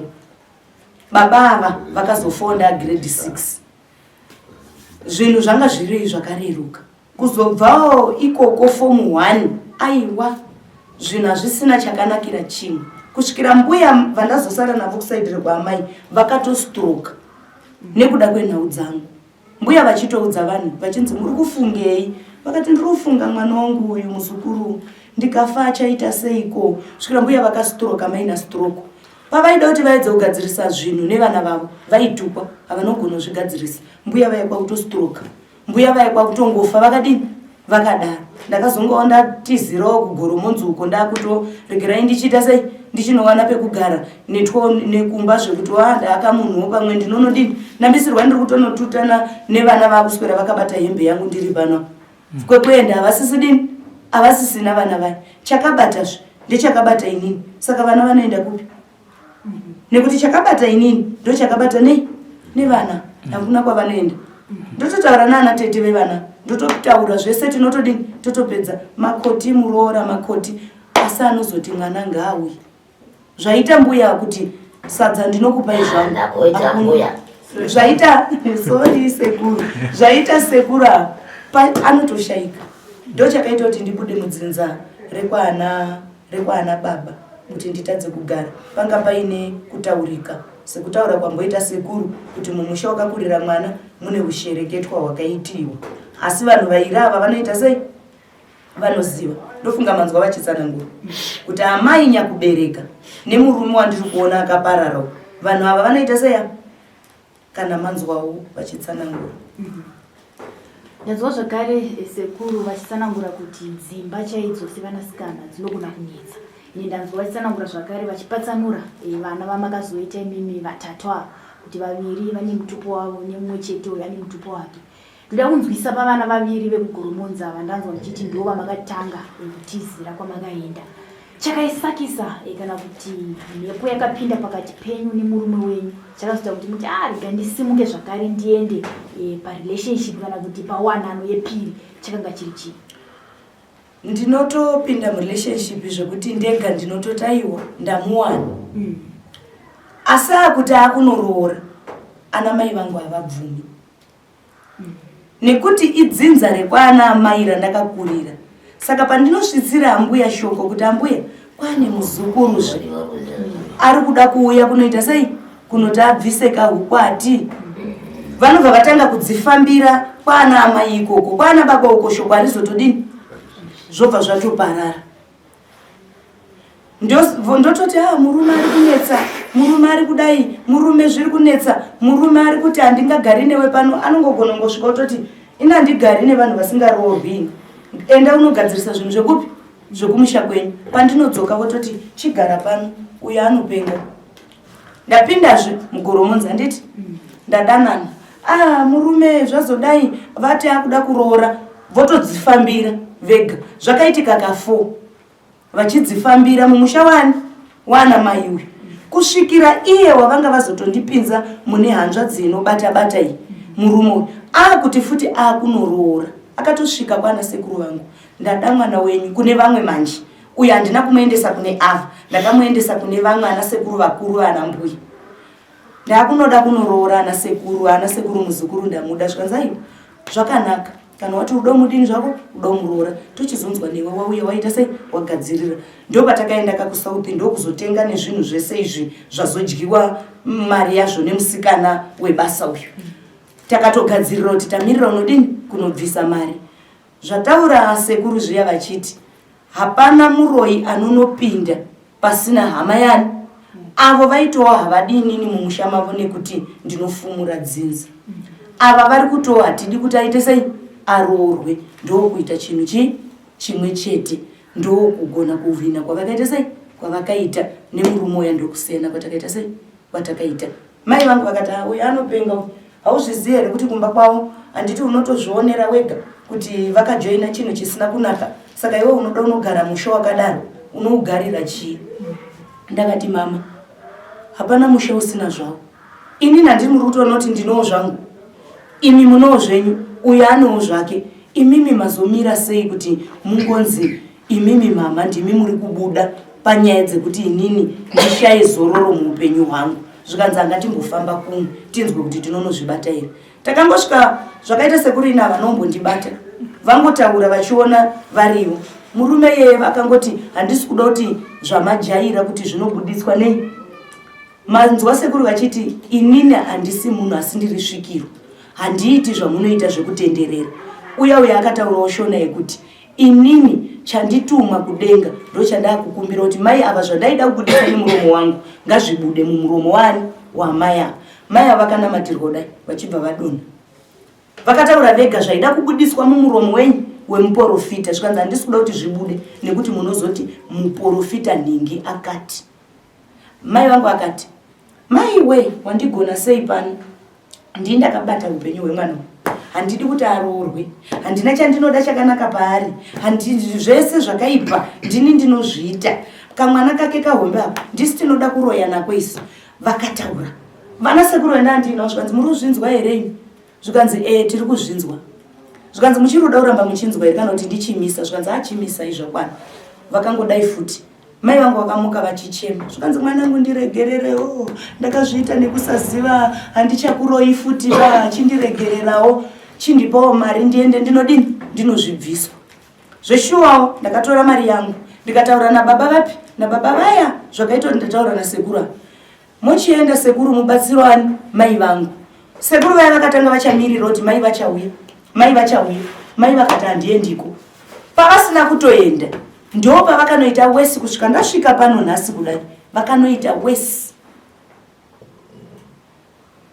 baba ava vakazofawo ndagrade 6 Zvinhu zvanga zviri zvakareruka. Kuzobvawo ikoko form 1 aiwa zvinhu hazvisina chakanakira chimwe kusvikira mbuya vandazosara navo kusaidi rekwaamai vakatostroka nekuda kwenhau dzangu mbuya vachitoudza vanhu vachinzi muri kufungei vakati ndiri kufunga mwana wangu uyu muzukuru ndikafa achaita seiko svikira mbuya vakastroka maina stroke Pavaida kuti vaedze kugadzirisa zvinhu nevana vavo vaitukwa havanogona kuzvigadzirisa. Mbuya vaya kwakutostroka. Mbuya vaya kwakutongofa vakadini? Vakadaro. Ndakazongawo ndatizirawo kuGoromonzi uko ndakutoregerai ndichiita sei ndichinowana pekugara netwo nekumba zvekuti wa ndaakamunhuwo pamwe ndinonodini ndambisirwa ndiri kutonotutana nevana vakuswera vakabata hembe yangu ndiri pano kwekuenda havasisi dini havasisina vana vaya chakabatazve ndechakabata inini saka vana vanoenda kupi nekuti chakabata inini ndochakabata nei nevana hakuna kwavanoenda ndototaura naana tete vevana ndototaura zvese tinotodini totopedza makoti muroora makoti asi anozoti mwana ngaauye Zvaita mbuya kuti sadza ndinokupai zvangu. Ndakuita mbuya. Zvaita sorry sekuru. Zvaita sekuru anotoshaika. Ndochakaita kuti ndibude mudzinza rekwana rekwana baba kuti nditadze kugara. Panga paine kutaurika sekutaura kwamboita sekuru kuti mumusha wakakurira mwana mune ushereketwa hwakaitiwa. Asi vanhu vairi ava vanoita sei? Vanoziva ndofunga manzwa vachitsanangura kuti amai nyakubereka nemurume wandiri kuona akaparara vanhu ava vanoita sei apa kana manzwawo vachitsanangura. Ndanzwa zvakare sekuru vachitsanangura kuti dzimba chaidzo sevanasikana dzinogona kunetsa. Ini ndanzwa vachitsanangura zvakare vachipatsanura vana vamakazoita imimi vatatu ava kuti vaviri vane mutupo wavo nemumwe chete uyo ane mutupo wake. Ndoda kunzwisisa pavana vaviri vekuGoromonzi ava ndanzwa muchiti ndivo vamakatanga kutizira kwamakaenda. Chakaisakisa eh, kana kuti mhepo yakapinda pakati penyu nemurume wenyu chakazoita kuti muti ah rega ndisimuke zvakare ndiende eh, parelationship kana kuti pawanano yepiri chakanga chiri chii? Ndinotopinda murelationship zvekuti ndega ndinototi aiwa ndamuwana mm. Asi akuti akunoroora ana mai vangu havabvumi mm. Nekuti idzinza rekwaana amai randakakurira saka pandinosvitsira ambuya shoko kuti ambuya kwane muzukuruzve ari kuda kuuya kunoita sei kunoti abvise kahukwati vanobva vatanga kudzifambira kwaana amai ikoko kwaana baba uko shoko harizotodini zvobva zvatoparara ndototi a ah, murume ari kunetsa murume ari kudai murume zviri kunetsa murume ari kuti handingagari newe pano anongogona ngosvika ototi ini handigari nevanhu vasingaroorwi enda unogadzirisa zvinhu zvekupi zvekumusha kwenyu pandinodzoka vototi chigara pano uyo anopenga ndapindazve mugoromonzi handiti ndadanana ah murume zvazodai vati akuda kuroora votodzifambira vega zvakaitika ka4 vachidzifambira mumusha wani wana mai uyu kusvikira iye wavanga vazotondipinza mune hanzvadzi inobata bata iyi murume uyu akuti futi akunoroora akatosvika kwana sekuru vangu ndada mwana wenyu kune vamwe manje uyu handina kumuendesa kune ava ndakamuendesa kune vamwe ana sekuru vakuru ana mbuya ndakunoda kunoroora ana sekuru ana sekuru muzukuru ndamuda zvikanzi aiwa zvakanaka kana wati uda mudini zvako uda muroora tochizonzwa newe wauya waita sei wagadzirira ndopatakaenda ka kusouth ndokuzotenga nezvinhu zvese izvi zvazodyiwa mari yazvo nemusikana webasa uyu takatogadzirira kuti tamirira unodini kunobvisa mari Zvataura sekuru zviya vachiti hapana muroyi anonopinda pasina hama yani avo vaitowo havadi inini mumusha mavo nekuti ndinofumura dzinza ava vari kutowo hatidi kuti aite sei aroorwe ndokuita chinhu chii chimwe chete ndokugona kuvhina kwavakaita sei kwavakaita nemurume uya ndokusiyana kwatakaita sei kwatakaita Mai vangu vakati ah, uyu anopenga uyu hauzvizivi here kuti kumba kwavo handiti unotozvionera wega kuti vakajoina chinhu chisina kunaka saka iwe unoda unogara musha wakadaro unougarira chii ndakati mama hapana musha usina zvawo inini handiri muri kutoona kuti ndinowo zvangu imi munowo zvenyu uyo anowo zvake imimi mazomira sei kuti mungonzi Imimi mama ndimi muri kubuda panyaya dzekuti inini ndishaye zororo muupenyu hwangu. Zvikanzi anga timbofamba kumwe tinzwe kuti tinonozvibata here. Takangosvika zvakaita sekuru ina vanombondibata vangotaura vachiona varivo. Murume iyeye vakangoti handisi kuda kuti zvamajaira kuti zvinobuditswa nei. Manzwa sekuru vachiti inini handisi munhu asi ndiri svikiro. Handiiti zvamunoita zvekutenderera. Uya uya akataurawo shona yekuti Inini chandituma kudenga ndochandakukumbira kuti mai ava zvandaida kubudisa nemuromo wangu ngazvibude mumuromo wani wamai ava. Mai ava vakanamatirwa kudai vachibva vadonha. Vakataura vega zvaida kubudiswa mumuromo wenyu wemuporofita zvikanzi handisi kuda kuti zvibude nekuti munozoti muporofita nhingi akati. Mai vangu akati mai we wandigona sei pano ndini ndakabata upenyu hwemwana uyu handidi kuti aroorwe handina chandinoda chakanaka paari zvese zvakaipa ndini ndinozviita kamwana kake kahombe apo ndisi tinoda kuroya nako isu vakataura vana sekuru venda andinawo zvikanzi muri kuzvinzwa here imi zvikanzi e tiri kuzvinzwa zvikanzi muchiri kuda kuramba muchinzwa here kana kuti ndichimisa zvikanzi achimisai zvakwana vakangodai futi Mai vangu vakamuka vachichema zvikanzi mwanangu ndiregererewo ndakazviita nekusaziva handichakuroyi futi ba chindiregererawo chindipawo mari ndiende ndinodini ndinozvibviswa zveshuwawo ndakatora mari yangu ndikataura nababa vapi nababa vaya zvakaita kuti ndataura nasekuru ava Mochienda sekuru mubatsiro ani mai vangu. Sekuru vaya vakatanga vachamirira kuti mai vachauya. Mai vachauya. Mai vakati handiendiko. Pavasina kutoenda ndo pavakanoita wesi kusvika ndasvika pano nhasi kudai vakanoita wesi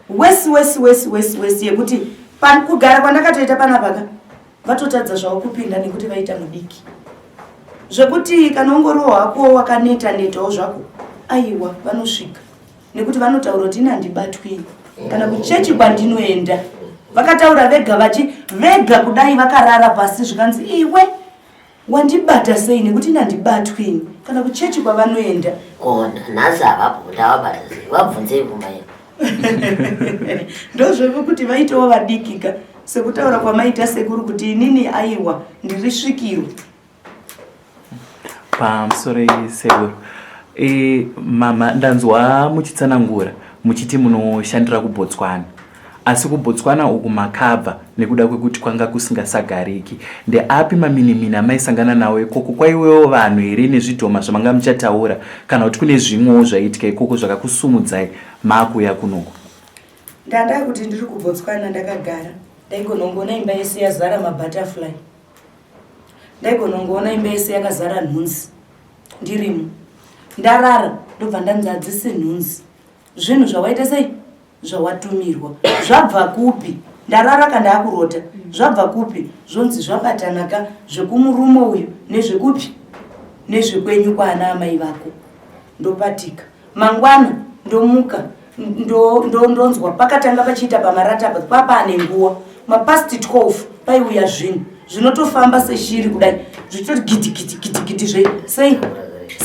wesi wesi wesi wesi wesi yekuti kugara kwandakatoita panapaka vatotadza zvavo kupinda nekuti vaita mudiki zvekuti kana ungoriwo hako wakaneta netawo zvako aiwa vanosvika nekuti vanotaura kuti ini handibatwi kana kuchechi kwandinoenda. Vakataura vega vachi vega kudai vakarara pasi zvikanzi iwe wandibata sei nekuti nandibatwi ini kana kuchechi kwavanoenda. Ko nhasi havapo ndavabata sei vabvunzei kumba ino. Ndozvevo kuti vaitawo vadikika sekutaura kwamaita sekuru kuti inini aiwa ndiri svikiro. Pamusoro sekuru. E, mama ndanzwa muchitsanangura muchiti munoshandira kuBotswana asi kuBotswana uku makabva nekuda kwekuti kwanga kusingasagariki ndeapi maminimini amaisangana nawo ikoko kwaiwewo vanhu here nezvidhoma zvamanga muchataura kana kuti kune zvimwewo zvaiitika ikoko zvakakusumudzai maakuuya kunoku? Ndanda kuti ndiri kuBotswana ndakagara ndaigonongoona imba yese yazara mabutterfly ndaigonongoona imba yese yakazara nhunzi ndirimo ndarara ndobva ndanzi hadzisi nhunzi zvinhu zvawaita sei zvawatumirwa zvabva kupi ndarara ka ndaakurota zvabva kupi zvonzi zvabatanaka zvekumurume uyu nezvekupi nezvekwenyu kwaana amai vako ndopatika mangwana ndomuka ndonzwa pakatanga pachiita pamarata apa papaane nguwa mapast 12 paiuya zvinhu zvinotofamba seshiri kudai zvichitoti giti giti giti giti zve sei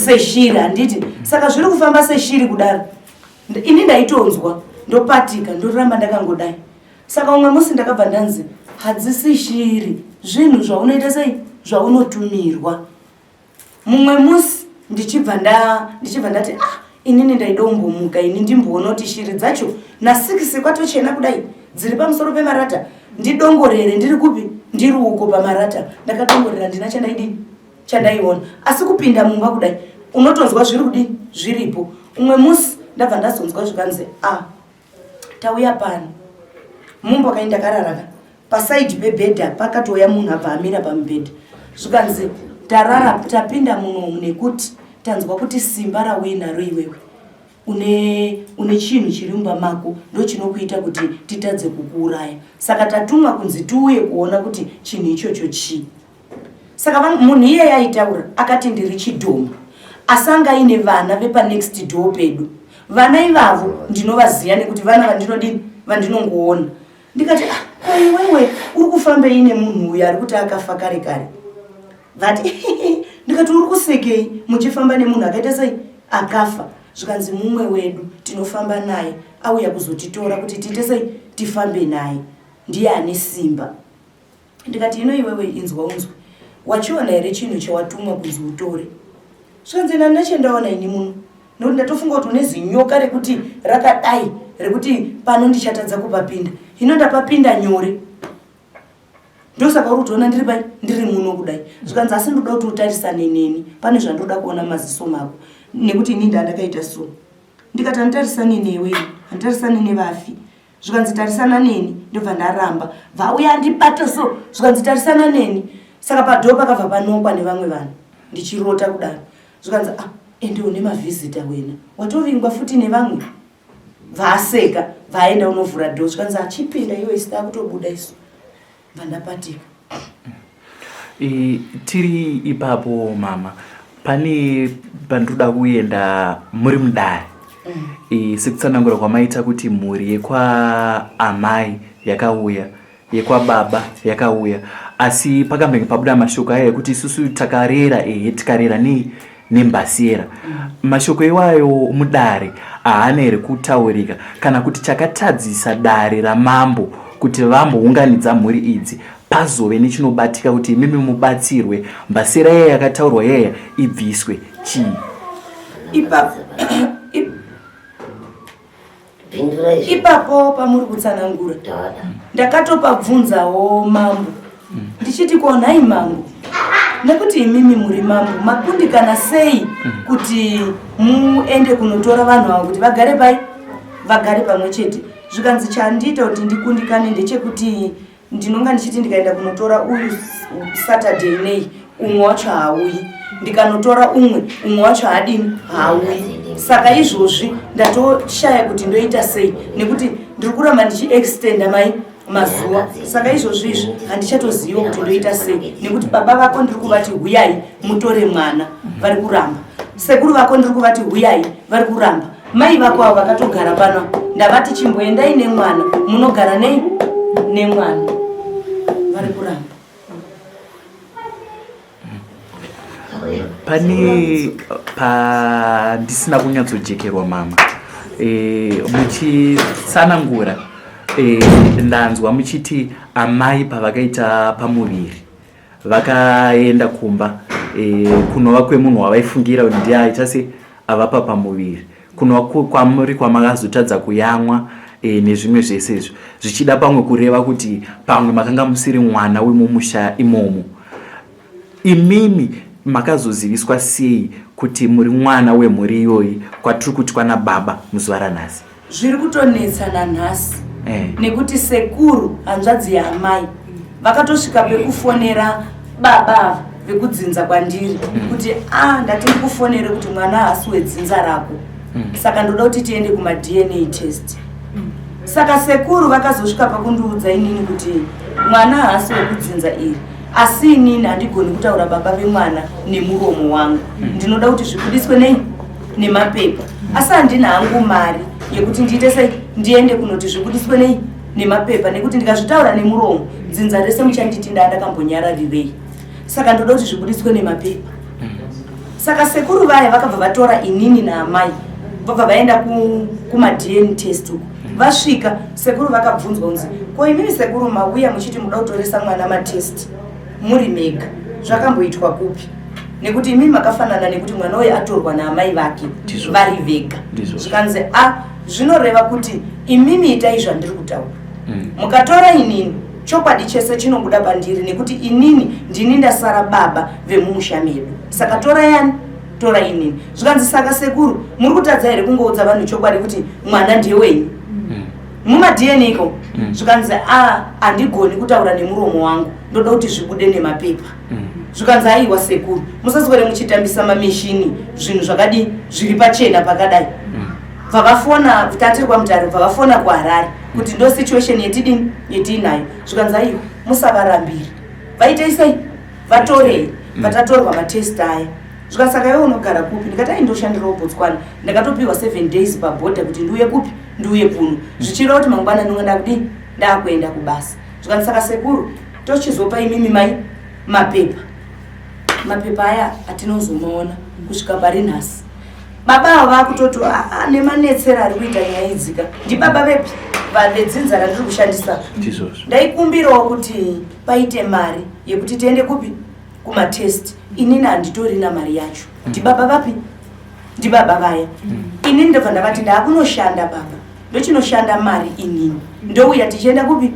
seshiri handiti saka zviri kufamba seshiri kudaro ini ndaitonzwa ndopatika ndoramba ndakangodai saka umwe musi ndakabva ndanzi hadzisi shiri zvinhu zvaunoita sei zvaunotumirwa mumwe musi ndichibva nda ndichibva ndati ah inini ndaidombomuka ini ndimboona kuti shiri dzacho nasikisi kwatochena kudai dziri pamusoro pemarata ndidongorere ndiri kupi ndiri uko pamarata ndakadongorera ndina chandaidini chandaiona asi kupinda mumba kudai unotonzwa zviri kudini zviripo umwe musi ndabva ndazonzwa zvikanzi a ah, tauya pano mumba kai ndakararaka pasaidi pebhedha pakatouya munhu abva amira pamubhedha zvikanzi tarara tapinda munomu nekuti tanzwa kuti simba rauinaro iwewe une une chinhu chiri mumba mako ndochinokuita kuti titadze kukuuraya saka tatumwa kunzi tiuye kuona kuti chinhu ichocho chii saka munhu iyeye aitaura akati ndiri chidhoma asi anga aine vana vepanext door pedu vana ivavo ndinovaziva nekuti vana vandinodini vandinongoona ndikati ah, ko iwewe uri kufambei nemunhu uyu ari kuti akafa kare kare vati ndikati uri kusekei muchifamba nemunhu akaita sei akafa zvikanzi mumwe wedu tinofamba naye auya kuzotitora kuti tiite sei tifambe naye ndiye ane simba ndikati ino iwewe inzwa unzwe wachiona here chinhu chawatumwa kunzi utore zvikanzi nani nachendaona ini muno nokuti ndatofunga kuti une zinyoka rekuti rakadai rekuti pano ndichatadza kupapinda hino ndapapinda nyore ndosaka uri kutoona ndiri pai ndiri muno kudai zvikanzi asi ndoda kuti utarisane neni pane zvandoda kuona maziso mako nekuti ini ndandakaita so ndikati handitarisane newe handitarisane nevafi zvikanzi tarisana neni ndobva ndaramba bvauya andibata so zvikanzi tarisana neni saka padhoo pakabva panokwa nevamwe vanhu ndichirota kudaro zvikanzi ah ende une mavhizita wena watovingwa futi nevamwe bvaaseka bvaaenda unovhura dhoo zvikanzi achipinda iwe isu takutobuda isu bva ndapatika e, tiri ipapo mama pane pandinoda kuenda muri mudare mm. E, sekutsanangura kwamaita kuti mhuri yekwaamai yakauya yekwababa yakauya asi pakambenge pabuda mashoko aya ekuti isusu takarera ehe tikarera nei nembasiyera mm. mashoko iwayo mudare haana here kutaurika kana kuti chakatadzisa dare ramambo kuti vambounganidza mhuri idzi pazove nechinobatika kuti imimi mubatsirwe mbasera iya yakataurwa yaya ibviswe chii ipapo pamuri kutsanangura ndakatopabvunzawo mambo ndichiti ko nhai mambo nekuti imimi muri mambo makundikana sei kuti muende kunotora vanhu ava kuti vagare pai vagare pamwe chete zvikanzi chandiita kuti ndikundikane ndechekuti ndinonga ndichiti ndikaenda kunotora uyu saturday nei umwe wacho haauyi ndikanotora umwe umwe wacho haadini haauyi saka izvozvi ndatoshaya kuti ndoita sei nekuti ndiri kuramba ndichiextenda mai mazuva saka izvozvi izvi handichatoziviwo kuti ndoita sei nekuti baba vako ndiri kuvati huyai mutore mwana vari kuramba sekuru vako ndiri kuvati huyai vari kuramba mai vako avo vakatogara pano ndavati chimboendai nemwana munogara nei Nemwana vari kuramba. Pane pandisina kunyatsojekerwa mama, muchitsanangura, ndanzwa muchiti amai pavakaita pamuviri vakaenda kumba, kunova kwemunhu wavaifungira kuti ndiye aita se avapa pamuviri, kunova kwamuri kwamakazotadza kuyamwa, nezvimwe zvese izvo, zvichida pamwe kureva kuti pamwe makanga musiri mwana wemumusha imomo. Imimi makazoziviswa sei kuti muri mwana wemhuri iyoyi kwatiri kuti kwana baba muzuva ranhasi? Zviri kutonetsa nanhasi, nekuti sekuru hanzvadzi yaamai vakatosvika pekufonera baba ava vekudzinza kwandiri kuti a ndati ndikufonere kuti mwana haasi wedzinza rako, saka ndoda kuti tiende kumaDNA test. Saka sekuru vakazosvika pakundiudza inini kuti mwana haasi wekudzinza iri, asi inini handigoni kutaura baba vemwana nemuromo wangu, ndinoda kuti zvibudiswe nei? Nemapepa. Asi handina hangu mari yekuti ndiite sei, ndiende kunoti zvibudiswe nei? Nemapepa, nekuti ndikazvitaura nemuromo dzinza rese muchanditi ndaa ndakambonyararirei. Saka ndoda kuti zvibudiswe nemapepa. Saka sekuru vaya vakabva vatora inini naamai, vabva vaenda kumaDNA test uku. Vasvika, sekuru vakabvunzwa kunzi, "Ko imimi sekuru mauya muchiti muda kutoresa mwana matest muri mega, zvakamboitwa kupi? Nekuti imimi makafanana nekuti mwana uyu atorwa naamai vake vari vega." Zvikanzi, "A, zvinoreva kuti imimi itai zvandiri kutaura. Mukatora inini, chokwadi chese chinobuda pandiri, nekuti inini ndini ndasara baba vemumusha medu. Saka tora yani, tora inini." Zvikanzi, "Saka sekuru muri kutadza here kungoudza vanhu chokwadi kuti mwana ndewenyu mumaDNA ko?" Zvikanzi, "A, handigoni kutaura nemuromo wangu, ndoda kuti zvibude nemapepa." Zvikanzi, "Aiwa sekuru, musaswere muchitambisa mameshini, zvinhu zvakadi zviri pachena pakadai." Bva vafona, tatiri kwaMutare, bva vafona kuHarare kuti ndo situation yetidini, yetiinayo. Zvikanzi, "Aiwa, musavarambiri, vaitei sei, vatorei." Vatatorwa matest aya. Zvikanzi, "Saka iwe unogara kupi?" Ndikati, "Ai, ndoshandirawo Botswana, ndakatopiwa 7 days pabhodha kuti ndiuye kupi, ndiuye kuno, zvichireva kuti mangwana ndinonga ndakudii, ndakuenda kubasa." Zvikanzi, "Saka sekuru tochizopa imimi mai mapepa." Mapepa aya atinozomaona kusvika pari nhasi. Baba ava vakutoti, "Ah, nemanetsero ari kuita nyaya idzika, ndibaba vepi vedzinza randiri kushandisa?" Ndaikumbirawo kuti paite mari yekuti tiende kupi, kumatest. Inini handitorina mari yacho. Ndibaba vapi? Ndibaba vaya. Inini ndobva ndavati, "Ndaakunoshanda baba, ndochinoshanda mari inini, ndouya tichienda kupi?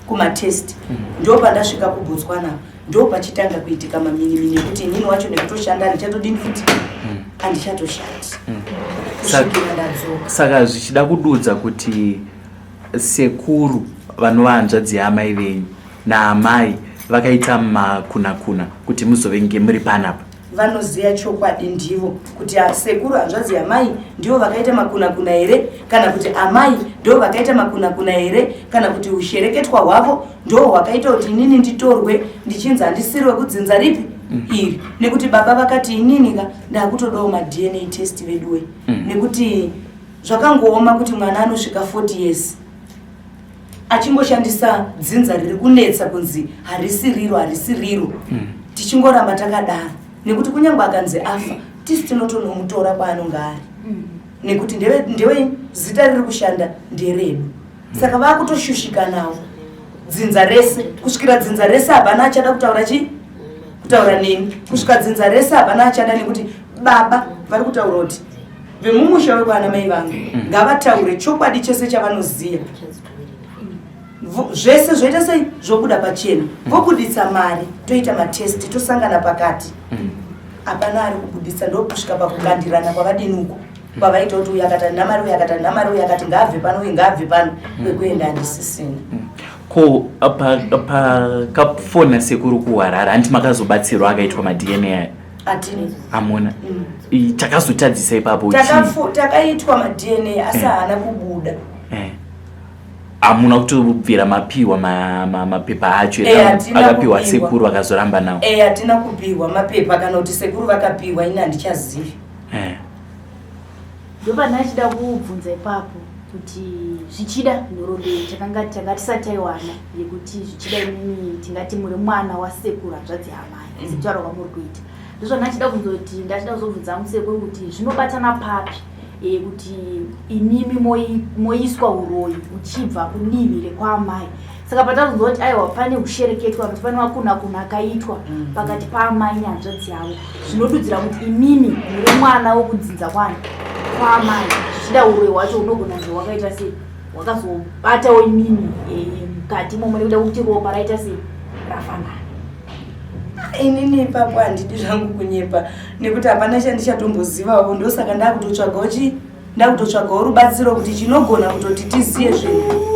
Kumatest." Ndo pandasvika kuBotswana, ndo pachitanga kuitika maminimini ekuti inini wacho nekutoshanda handichatodini futi, handichatoshandi kusvikira ndadzoka. Saka zvichida kududza kuti sekuru vanova hanzvadzi yaamai venyu naamai vakaita makunakuna kuti muzovenge muri panapa? Vanoziva chokwadi ndivo, kuti sekuru hanzvadzi yamai ndivo vakaita makunakuna here, kana kuti amai ndo vakaita makunakuna here, kana kuti ushereketwa hwavo ndo hwakaita kuti inini nditorwe ndichinzi handisiri wekudzinza ripi iri. Nekuti baba vakati, "Inini ka ndakutodawo maDNA test veduwe, nekuti zvakangooma kuti mwana anosvika 40 years achingoshandisa dzinza riri kunetsa kunzi harisi riro, harisi riro, tichingoramba takadaro, nekuti kunyange akanzi afa, tisi tinotonomutora kwaanonge ari, nekuti ndewe zita riri kushanda nderedu." Saka vaakutoshushikanawo dzinza rese, kusvikira dzinza rese hapana achada kutaura chii, kutaura neni, kusvika dzinza rese hapana achada, nekuti baba vari kutaura kuti vemumusha wekwana mai vangu ngavataure chokwadi chese chavanoziva, zvese zvoita sei, zvobuda pachena, vobuditsa mari, toita matest, tosangana pakati. Hapana ari kubuditsa. Ndokusvika pakukandirana kwavadini uko kwavaita kuti uyu akati handina mari, uyu akati handina mari, uyu akati ngaabve pano, uyu ngaabve pano, kwekuenda handisisina. Ko pakafona sekuru kuHarare, handiti makazobatsirwa akaitwa maDNA aya? Hatini. Hamuna? Chakazotadzisa ipapo chii? Takaitwa maDNA asi haana kubuda. Hamuna kutobvira mapiwa mapepa acho? Hatina Akapiwa kupiwa. sekuru vakazoramba nawo? Hatina kupiwa mapepa, kana kuti sekuru vakapiwa, ini handichazivi. Ndopandachida kubvunza ipapo. Kuti zvichida nhoroondo iyi takanga tanga tisati taiwana yekuti zvichida imimi tingati muri mwana wasekuru hanzvadzi yaamai mm. sekutaura kwamuri kuita ndozvandachida kunzoti ndachida kuzobvunza musekuru kuti zvinobatana papi e, kuti imimi moiswa uroyi uchibva kudivi rekwaamai saka patazonzwa kuti aiwa pane ushereketwa kuti pane makunakuna akaitwa mm. pakati paamai nehanzvadzi yavo zvinodudzira kuti imimi muri mwana wekudzinza kwani kwaamai zvichida uroyi hwacho unogona kunge hwakaita sei hwakazobatawo imimi eh, mukati imomo nekuda kwekuti ropa raita sei rafanana inini ipapo handidi zvangu kunyepa nekuti hapana chandichatombozivawo ndosaka ndakutotsvagawo chii ndakutotsvagawo rubatsiro kuti chinogona kutoti tiziye zvinhu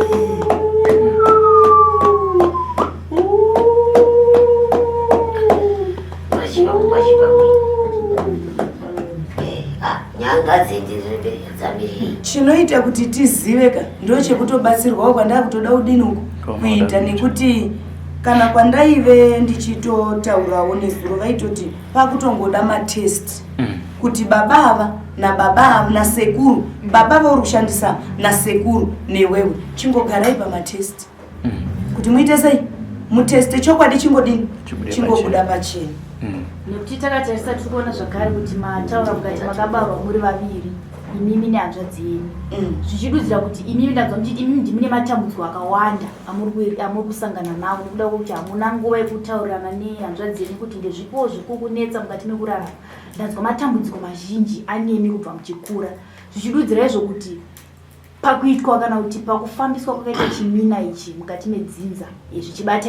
chinoita kuti tizive ka ndochekutobatsirwawo kwandakutoda kudini uku kuita nekuti kana kwandaive ndichitotaurawo nezuro vaitoti pakutongoda matest mm. kuti baba ava nababa ava nasekuru mm. baba vauri kushandisa nasekuru newewe chingogarai pamatest mm. kuti muite sei muteste chokwadi chingodini chingobuda pachena mm. nekuti takatarisa tiri kuona zvakare kuti mataura mukati makabarwa muri vaviri imimi nehanzvadzi yenyu mm. zvichidudzira kuti imimi ndanzwa muchiti imimi ndimi nematambudziko akawanda amuri kusangana nawo nekuda kwekuti hamuna nguva yekutaurirana nehanzvadzi yenyu kuti ndezvipowo zvikukunetsa mukati mekurarama ndanzwa matambudziko mazhinji anemi kubva muchikura zvichidudzira izvo kuti pakuitwa kana kuti pakufambiswa kwakaita chimina ichi mukati medzinza eh, zvichibata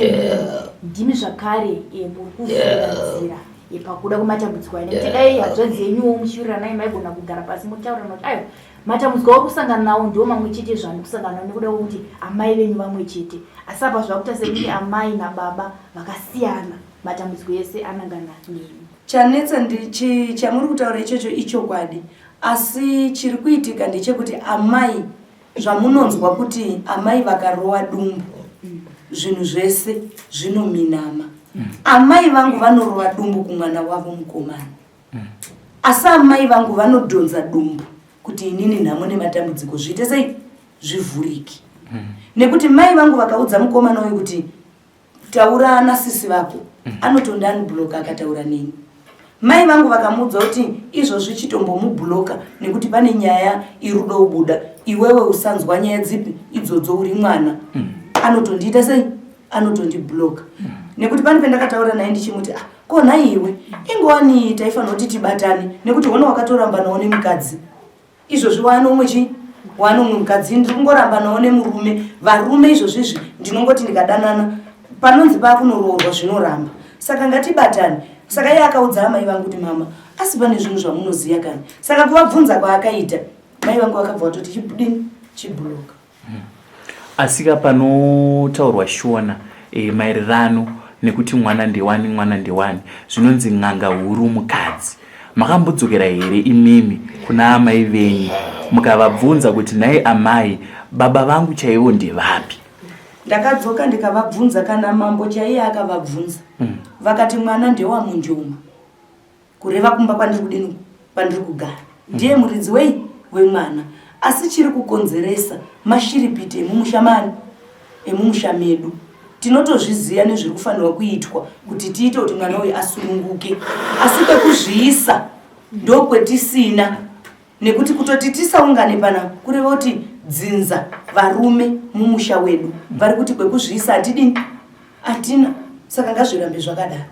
ndimi zvakare eh, muri kuvhura nzira eh, pakuda kwematambudziko aya nekuti dai hanzvadzi yenyuwo muchiwirirana maigona kugara pasi motaurirana kuti ayo matambudziko auri kusangana nawo ndiwo mamwe chete zvani kusangana nawo nekuda kwekuti amai venyu vamwe chete asi apa zvakuita sekuti amai nababa vakasiyana matambudziko ese anangana nemi Chanetsa ndichi chamuri kutaura ichocho ichokwadi asi chiri kuitika ndechekuti amai zvamunonzwa kuti amai vakarowa dumbu zvinhu zvese zvinominama amai vangu vanorova dumbu kumwana wavo mukomana asi amai vangu vanodhonza dumbu kuti inini nhamo nematambudziko zviite sei zvivhurike nekuti mai vangu vakaudza mukomana uyu kuti taura nasisi vako mm. anotondiunblocka akataura neni mai vangu vakamuudza kuti izvozvi chitombomubloka nekuti pane nyaya irudo ubuda iwewe usanzwa nyaya dzipi idzodzo uri mwana mm. anotondiita sei anotondibloka mm. nekuti pane pendakataura naye ndichimuti ah, ko nhai iwe ingowani taifanira kuti tibatane nekuti hona wakatorambanawo nemukadzi izvozvi waane umwe chii waane umwe mukadzi ndiri kungorambanawo nemurume varume izvozvi izvi ndinongoti ndikadanana panonzi pakunoroorwa zvinoramba saka ngatibatane saka iye akaudza amai vangu kuti mama asi pane zvinhu zvamunoziva kani saka kuvabvunza kwaakaita mai vangu vakabva vatoti chibudini chibhuloka Asika panotaurwa shona e, maererano nekuti mwana ndewani mwana ndewani zvinonzi n'anga huru mukadzi makambodzokera here imimi kuna amai venyu mukavabvunza kuti nhai amai baba vangu chaivo ndevapi ndakadzoka ndikavabvunza kana mambo chaiye akavabvunza mm. vakati mwana ndewamunjoma kureva kumba kwandiri kudini kwandiri kugara ndiye muridzi wei wemwana asi chiri kukonzeresa mashiripiti emumusha mani emumusha medu tinotozviziva nezviri kufanirwa kuitwa kuti tiite kuti mwana uyu asununguke asi kwekuzviisa ndokwetisina nekuti kutoti tisaungane pana kureva kuti dzinza varume mumusha wedu vari kuti kwekuzviisa hatidini hatina saka ngazvirambe zvakadaro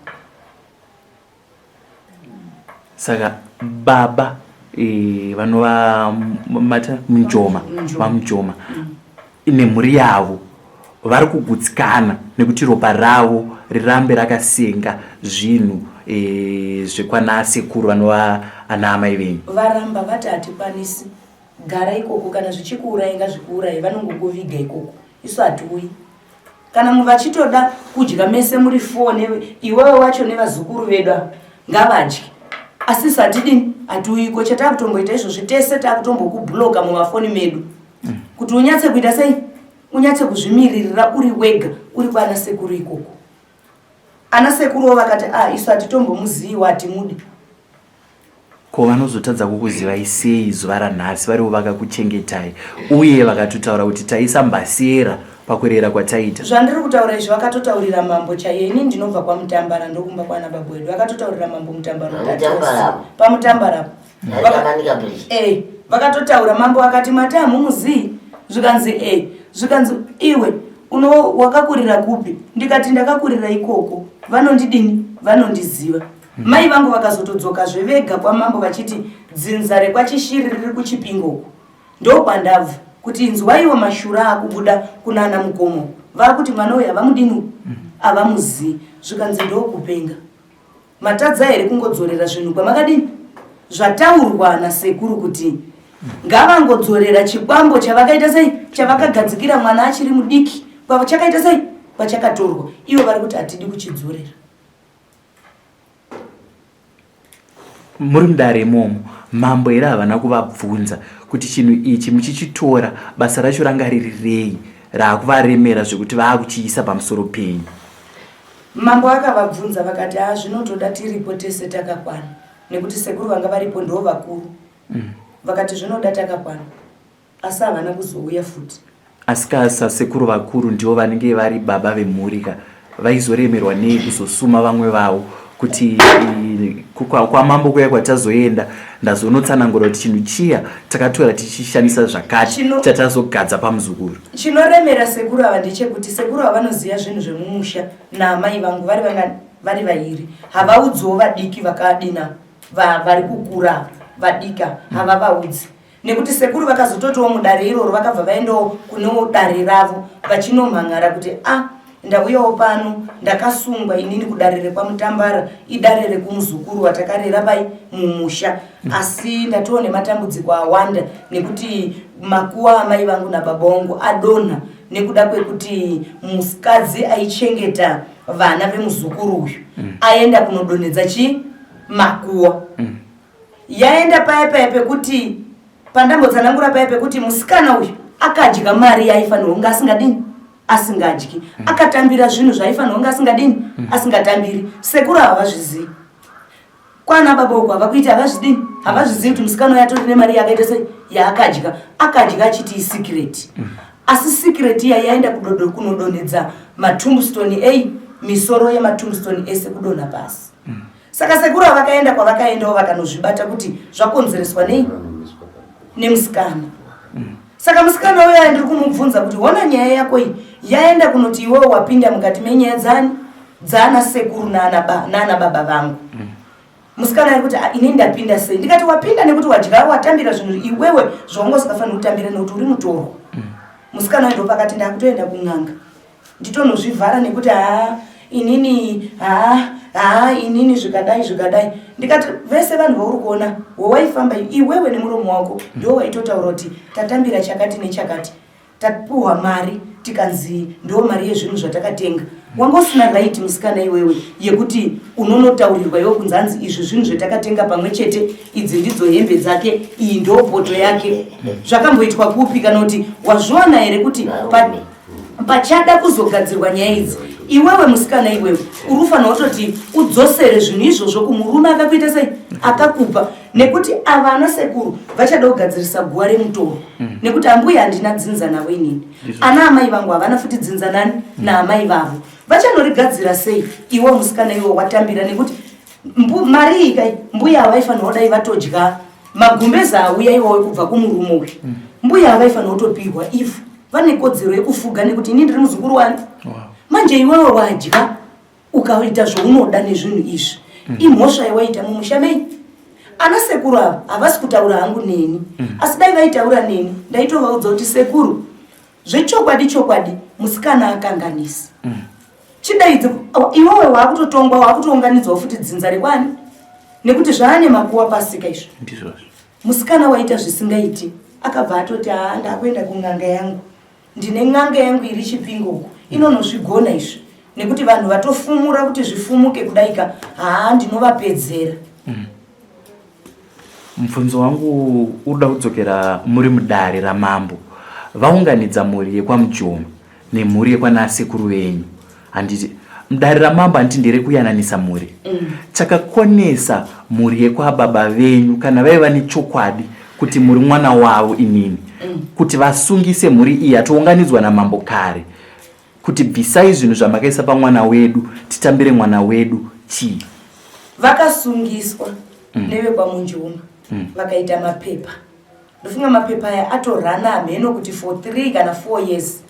Saka baba e, vanova mata Mjoma vaMjoma mm. nemhuri yavo vari kugutsikana nekuti ropa ravo rirambe rakasenga zvinhu e, zvekwana sekuru vanova ana amai venyu. Varamba vati hatikwanisi gara ikoko kana zvichikuurai ngazvikuurai vanongokuviga ikoko isu hatiuyi. Kana vachitoda kudya mese muri four iwewe wacho nevazukuru vedu ava ngavadye asi isu hatidini hatiuyiko chatakutomboita izvozvi tese takutombokubloka mumafoni medu mm. kuti unyatse kuita sei unyatse kuzvimiririra uri wega uri kwana sekuru ikoko ana sekuruwo vakati a ah, isu hatitombomuziyiwo hatimudi. Ko vanozotadza kukuzivai sei zuva ranhasi varivo vakakuchengetai uye vakatotaura kuti taisa mbasera pakurera kwataita. Zvandiri kutaura izvi vakatotaurira mambo chaiye ini ndinobva kwamutambara ndokumba kwana baba wedu vakatotaurira mambo mutambara pamutambara eh, vakatotaura mambo akati mati hamumuzii zvikanzi e eh, zvikanzi iwe uno wakakurira kupi ndikati ndakakurira ikoko vanondidini vanondiziva Mai vangu vakazotodzokazve vega kwamambo vachiti dzinza rekwaChishiri riri kuChipinge uko. Ndokwandabva kuti inzwaiwo mashura akubuda kunana mukomo vakuti mwana uyu havamudini uyu havamuzii zvikanzi ndokupenga. Matadza here kungodzorera zvinhu kwamakadini? Zvataurwa nasekuru kuti ngavangodzorera chikwambo chavakaita sei chavakagadzikira mwana achiri mudiki kwachakaita sei kwachakatorwa ivo vari kuti hatidi kuchidzorera. Muri mudare imomo mambo here havana kuvabvunza kuti chinhu ichi muchichitora basa racho ranga riri rei raakuvaremera zvekuti vaakuchiisa pamusoro penyu? Mambo akavabvunza vakati haa zvinotoda tiripo tese takakwana nekuti sekuru vanga varipo ndoo vakuru mm. Vakati zvinoda takakwana asi havana kuzouya futi. Asika sasekuru vakuru ndivo vanenge vari baba vemhuri ka vaizoremerwa nei kuzosuma vamwe vavo kuti kwamambo kuya kwatazoenda ndazonotsanangura kuti chinhu chiya takatora tichishandisa zvakati chatazogadza pamuzukuru. Chinoremera sekuru ava ndechekuti sekuru ava vanoziva zvinhu zvemumusha naamai vangu vari vangani vari vairi havaudziwo vadiki vakadina vari kukura vadika havavaudzi Nekuti sekuru vakazototiwo mudare iroro vakabva vaendawo kunewo dare ravo vachinomhan'ara kuti a ah, ndauyawo pano ndakasungwa inini kudare rekwamutambara idare rekumuzukuru watakarera pai mumusha asi ndatoo nematambudziko awanda nekuti makuwa amai vangu nababa wangu adonha nekuda kwekuti musikadzi aichengeta vana vemuzukuru uyu mm. aenda kunodonhedza chii makuwa mm. Yaenda paya paya pekuti pandambotsanangura paya pekuti musikana uyu akadya mari yaaifanirwa kunge asingadini asingadyi mm. akatambira zvinhu zvaaifanirwa kunge asingadini mm. asingatambiri sekuru ava vazvizivi kwana baba uku havakuita havazvidini havazvizivi kuti musikana uyu atori nemari yakaita sei yaakadya akadya achiti isikireti mm. asi sikireti iya yaenda kunodonhedza matombstone ei misoro yematombstone ese kudonha pasi mm. Saka sekuru ava vakaenda kwavakaendawo vakanozvibata kuti zvakonzereswa nei nemusikana. Saka musikana uyo ndiri kumubvunza kuti hona nyaya yako iyi yaenda kunoti iwewo wapinda mukati menyaya dzani dzaana sekuru naana baba vangu. Musikana ari kuti ah, ini ndapinda sei? Ndikati wapinda nekuti wadya watambira zvinhu iwewe zvawanga usikafaniri kutambira nekuti uri mutorwa. Musikana uyo ndopakati ndakutoenda kun'anga. Nditonozvivhara nekuti haa inini haa haa inini zvikadai zvikadai ndikati vese vanhu vauri kuona wawaifamba iwewe nemuromo wako ndiwo waitotaura kuti tatambira chakati nechakati tapuhwa mari tikanzi ndo mari yezvinhu zvatakatenga wanga usina right musikana iwewe yekuti unonotaurirwa iwe kunzi hanzi izvi zvinhu zvetakatenga pamwe chete idzi ndidzo hembe dzake iyi ndo poto yake zvakamboitwa kupi kana kuti wazviona here kuti pachada kuzogadzirwa nyaya idzi iwewe musikana iwewe uri kufanira kutoti udzosere zvinhu izvozvo kumurume akakuita sei akakupa nekuti ava ana sekuru vachada kugadzirisa guva remutoro mm. nekuti ambuya handina dzinza navo inini ana amai vangu havana futi dzinza nani mm. naamai vavo vachanorigadzira sei iwe musikana iwe watambira nekuti mari iyi kai mbuya havaifanirwa kudai vatodya magumbeza auya iwawe kubva kumurume uyu mm. mbuya havaifanirwa kutopihwa ivhu vane kodzero yekufuga nekuti ini ndiri muzukuru wani wow. manje iwewe wadya ukaita zvaunoda nezvinhu izvi mm. imhosva yawaita mumusha mei ana sekuru ava havasi kutaura hangu neni mm. asi dai vaitaura neni ndaitovaudza kuti sekuru zvechokwadi chokwadi musikana akanganisa mm. chidaidzi iwewe waakutotongwa waakutounganidzwa futi dzinza rekwani nekuti zvaane makuwa pasika izvo Musikana waita zvisingaiti akabva atoti haa ndakuenda kun'anga yangu ndine n'anga yangu iri chipingo uku inonozvigona izvi nekuti vanhu vatofumura kuti zvifumuke kudaika haa ndinovapedzera mm. Mubvunzo wangu uri kuda kudzokera muri mudare ramambo vaunganidza mhuri yekwamujoma nemhuri yekwanasekuru venyu handiti? Dare ramambo handiti nderekuyananisa mhuri. Chakakonesa mhuri yekwababa venyu kana vaiva nechokwadi kuti muri mwana wavo imimi kuti vasungise mhuri iyi yatounganidzwa namambo kare kuti bvisai zvinhu zvamakaisa pamwana wedu titambire mwana wedu chii? Vakasungiswa nevekwaMunjoma vakaita mapepa. Ndofunga mapepa aya atorana hamheno kuti for 3 kana 4 years.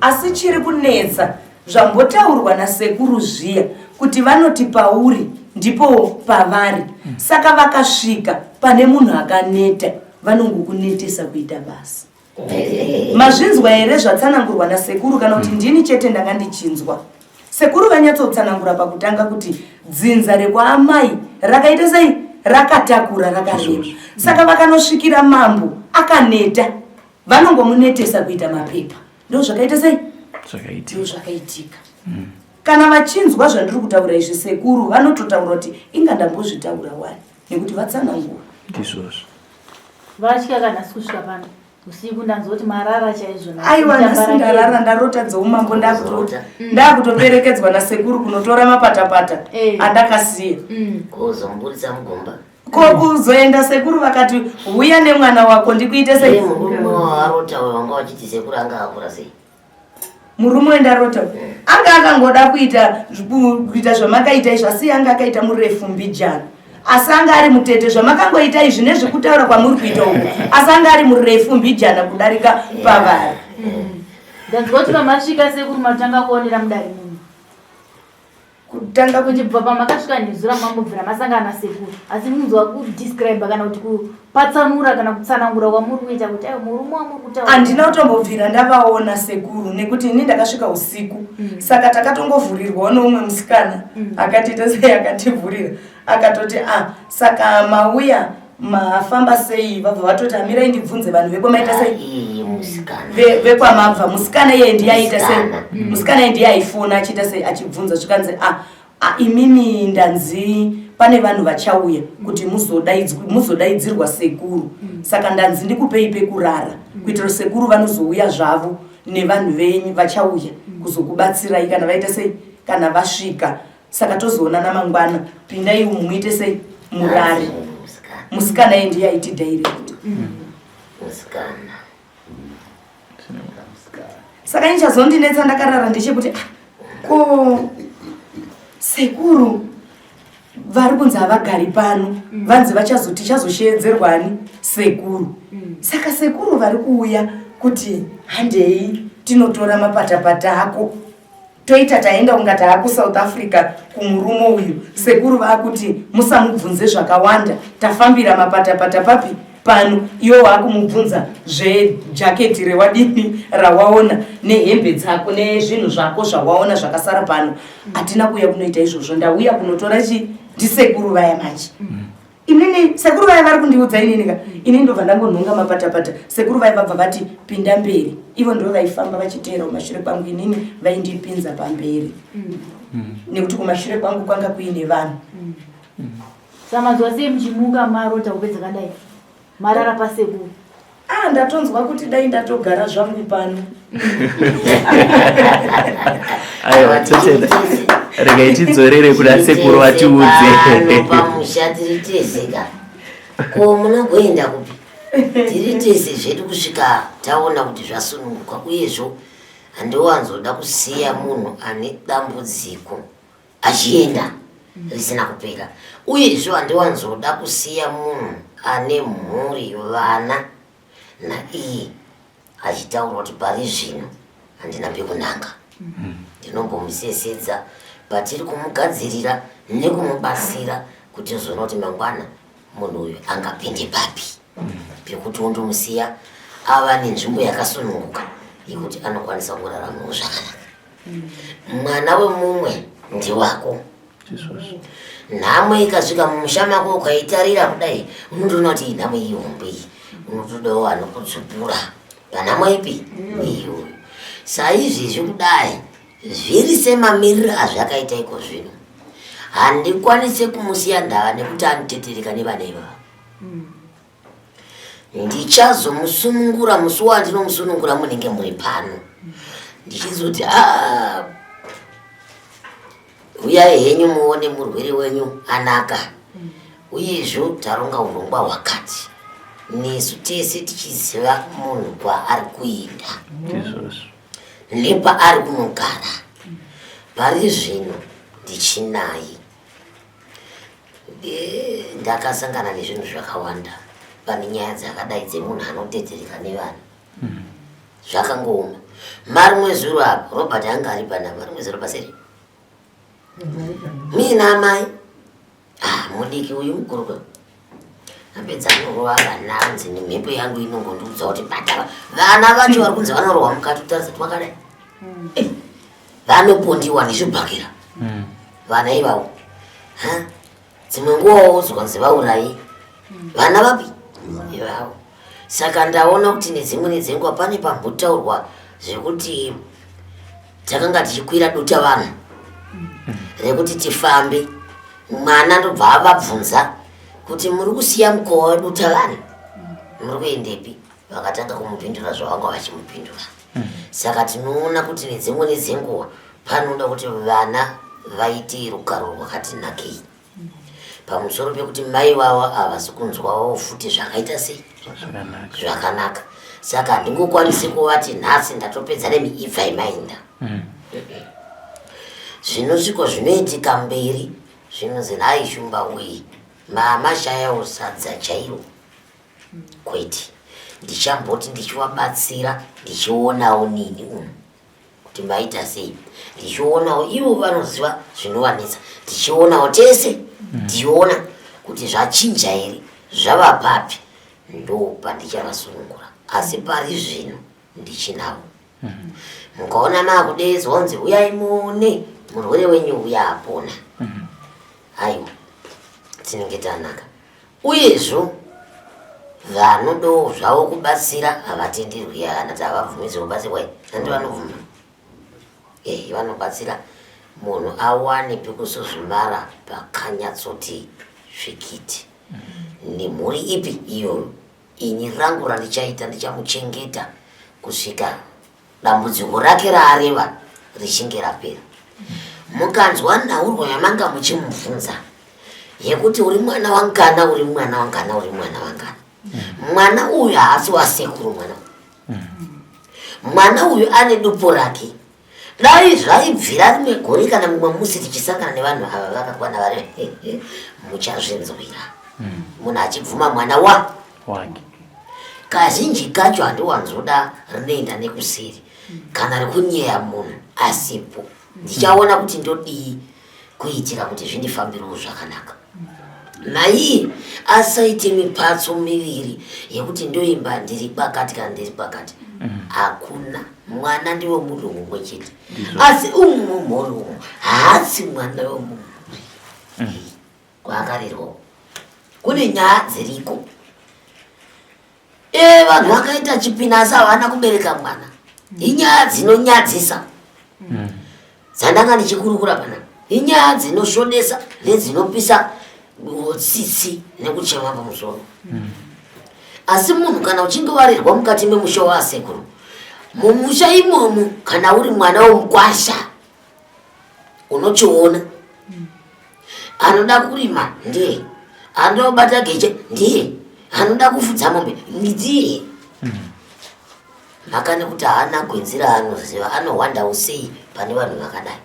Asi chiri kunetsa zvambotaurwa nasekuru zviya kuti vanoti pauri ndipo pavari. Saka vakasvika pane munhu akaneta vanongokunetesa kuita basa. Mazvinzwa here zvatsanangurwa nasekuru kana kuti ndini chete ndanga ndichinzwa? Sekuru vanyatsotsanangura pakutanga kuti dzinza rekwaamai rakaita sei, rakatakura rakarema. Saka vakanosvikira mambo akaneta, vanongomunetesa kuita mapepa. Ndo zvakaita sei? Zvakaitika. Ndo zvakaitika. Kana vachinzwa zvandiri kutaura izvi sekuru vanototaura kuti inga ndambozvitaura wani nekuti vatsanangura. Ndizvozvo. Vatya kana nhasi kusvika pano usiku ndanzwa kuti marara chaizvo nhasi. Aiwa nhasi ndarara ndarota dzeumambo ndakutoperekedzwa nasekuru kunotora mapatapata andakasiya. Kozomuburitsa mugomba. Ko kuzoenda sekuru vakati huya nemwana wako ndikuite sei? Murume warota wanga wachiti sekuru anga akura sei? Murume wendarota anga akangoda kuita zvamakaita izvi asi anga akaita murefu mbijana. Asi anga ari mutete zvamakangoita izvi nezvekutaura kwamuri kuita uku asi anga ari murefu mbijana kudarika pavari. Ndanzwa kuti pamasvika sekuru matanga kuonera mudare muno. Kutanga kuti bva pamakasvika nezura mambobvira masangana nasekuru asi munzwa kudescribe kana kuti kupatsanura kana kutsanangura kwamuri kuita kuti aiwa murume wamuri kutaura. Handina kutombobvira ndavaona sekuru nekuti ini ndakasvika usiku. Saka takatongovhurirwawo neumwe musikana akatiita sei akativhurira akatoti saka mauya mafamba sei vabva vatoti amirai ndibvunze vanhu vekwamaita sei? Iye musikana. Vekwamabva musikana iye ndiye aiita sei? Musikana. Musikana iye ndiye aifona achiita sei achibvunza zvikanzi imimi ndanzi pane vanhu vachauya kuti muzodaidzirwa sekuru. Saka ndanzi ndikupei pekurara kuitira sekuru vanozouya zvavo nevanhu venyu vachauya kuzokubatsirai kana vaita sei kana vasvika. Saka tozoonana mangwana pindai umu muite sei murare. Musikana iye ndiye aiti direct. Musikana. Saka ini chazondinetsa ndakarara ndechekuti ko sekuru vari kunzi havagari pano vanzi tichazosheedzerwani sekuru. Saka sekuru vari kuuya kuti handei tinotora mapatapata ako toita taenda kunga taa kuSouth Africa kumurume uyu. Sekuru vakuti musamubvunze zvakawanda tafambira mapatapata papi pano iwe waakumubvunza zvejaketi rewadini rawaona nehembe dzako nezvinhu zvako zvawaona zvakasara pano. Hatina kuuya kunoita izvozvo ndauya kunotora chi ndisekuru vaya manje. Inini sekuru vaya vari kundiudza inini ka inini ndobva ndangonhonga mapatapata sekuru vaya vabva vati pinda mberi ivo ndo vaifamba vachiteera kumashure kwangu inini vaindipinza pamberi. Nekuti kumashure kwangu kwanga kuine vanhu. Saka sei muchimuka marota hope dzakadai? Marara pasekuru. Ndatonzwa kuti dai ndatogara zvangu pano. Aiwa, totenda. Regai tidzorere kuna sekuru vatiudze. Pano pamusha tiri tese ka. Ko munogoenda kupi? Tiri tese zvedu kusvika taona kuti zvasununguka uyezvo handiwanzoda kusiya munhu ane dambudziko achienda risina kupera. Uyezvo handiwanzoda kusiya munhu ane mhuri vana naiye achitaura kuti pari zvino handina pekunanga. Ndinombomusesedza patiri kumugadzirira nekumubatsira kuti uzoona kuti mangwana munhu uyu angapinde papi pekuti undomusiya ava nenzvimbo yakasununguka yekuti anokwanisa kuraramawo zvakanaka. Mwana wemumwe ndiwako. Nhamo ikasvika mumusha mako ukaitarira kudai unotoona kuti iyi nhamo iyi hombe iyi unotodawo anokudzupura panhamo ipi iyoyo. Saizvezvi kudai zviri semamiriro azvakaita iko zvino handikwanise kumusiya ndava nekuti anotetereka nevana ivava. Ndichazomusunungura musi wandinomusunungura munenge muri pano ndichizoti Uyai henyu muone murwere wenyu anaka. Uyezvo taronga urongwa hwakati nesu tese tichiziva munhu kwaari kuenda nepaari kunogara. Pari zvino ndichinaye. Ndakasangana nezvinhu zvakawanda pane nyaya dzakadai dzemunhu anodedereka nevanhu. Zvakangooma. Marimwe zuro apo Robert anga ari panapa, marimwe zuro paseri. Mina amai ah, mudiki uyu mukuru apedza anorova vana anzi nemhepo yangu inongondiudza kuti bata vana vacho vari kunzi vanorohwa mukati kutarisa twakadai hmm. eh, vanopondiwa nezvibhakera hmm. vana ivavo dzimwe nguva waudzwa kunzi vaurayi hmm. vana vapi ivavo saka ndaona kuti nedzimweni dzenguva pane pambotaurwa zvekuti takanga tichikwira duta vanhu rekuti tifambe mwana ndobva avabvunza kuti muri kusiya mukowa weduta vanhu muri kuendepi vakatanga kumupindura zvavanga vachimupindura saka tinoona kuti nedzimwe nedzenguva panoda kuti vana vaite rugaro rwakati nakei pamusoro pekuti mai vavo havasi kunzwawo futi zvakaita sei zvakanaka saka handingokwanisi kuvati nhasi ndatopedza nemi ibvai mainda mm. zvinosviko zvinoitika mberi zvinonzi nhai shumba wei mamashayawo sadza chairo kwete ndichamboti ndichivabatsira ndichionawo nini umu kuti maita sei ndichionawo ivo vanoziva zvinovanetsa tichionawo tese ndichiona kuti zvachinja here zvava papi ndo pandichavasunungura asi pari zvino ndichinavo mukaona makudeedzwa kunzi uyai muone murwere wenyu uya apona aiwa tinenge tanaka Uyezvo vanodawo zvavo kubatsira havatenderwi kana kuti havabvumidzwe kubatsirwa handi vanobvuma eh vanobatsira munhu awane pekusuzumara pakanyatsoti svikiti nemhuri ipi iyoyo ini rangu randichaita ndichamuchengeta kusvika dambudziko rake raareva richinge rapera. Mukanzwa nhaurwa yamanga muchimubvunza yekuti uri mwana wangana, uri mwana wangana, uri mwana wangana, mwana uyu haasi wasekuru mwana uyu. Mwana uyu ane dupo rake. Dai zvaibvira rimwe gore kana mumwe musi tichisangana nevanhu ava vakakwana vari muchazvinzwira munhu achibvuma mwana wa wake kazhinji kacho handiwanzoda rinoenda nekuseri kana rekunyeya munhu asipo ndichaona kuti ndodii kuitira kuti zvindifambirewo zvakanaka naiye asaite mipatso miviri yekuti ndoimba ndiri kwakati kana ndiri kwakati hakuna mwana ndiwo munhu mumwe chete asi umu mumhuri umu haasi mwana wemumhuri kwaakarerwa kune nyaya dziriko e vanhu vakaita chipina asi havana kubereka mwana inyaya dzinonyadzisa dzandanga ndichikurukura pana inyaya dzinosvodesa nedzinopisa tsitsi nekuchema pamusoro asi munhu kana uchinge warerwa mukati memusha waasekuru mumusha imomo kana uri mwana womukwasha unochiona anoda kurima ndiye anoda kubata geche ndiye anoda kufudza mombe ndiye mhaka nekuti haana gwenzi raanoziva anohwandawo sei pane vanhu vakadai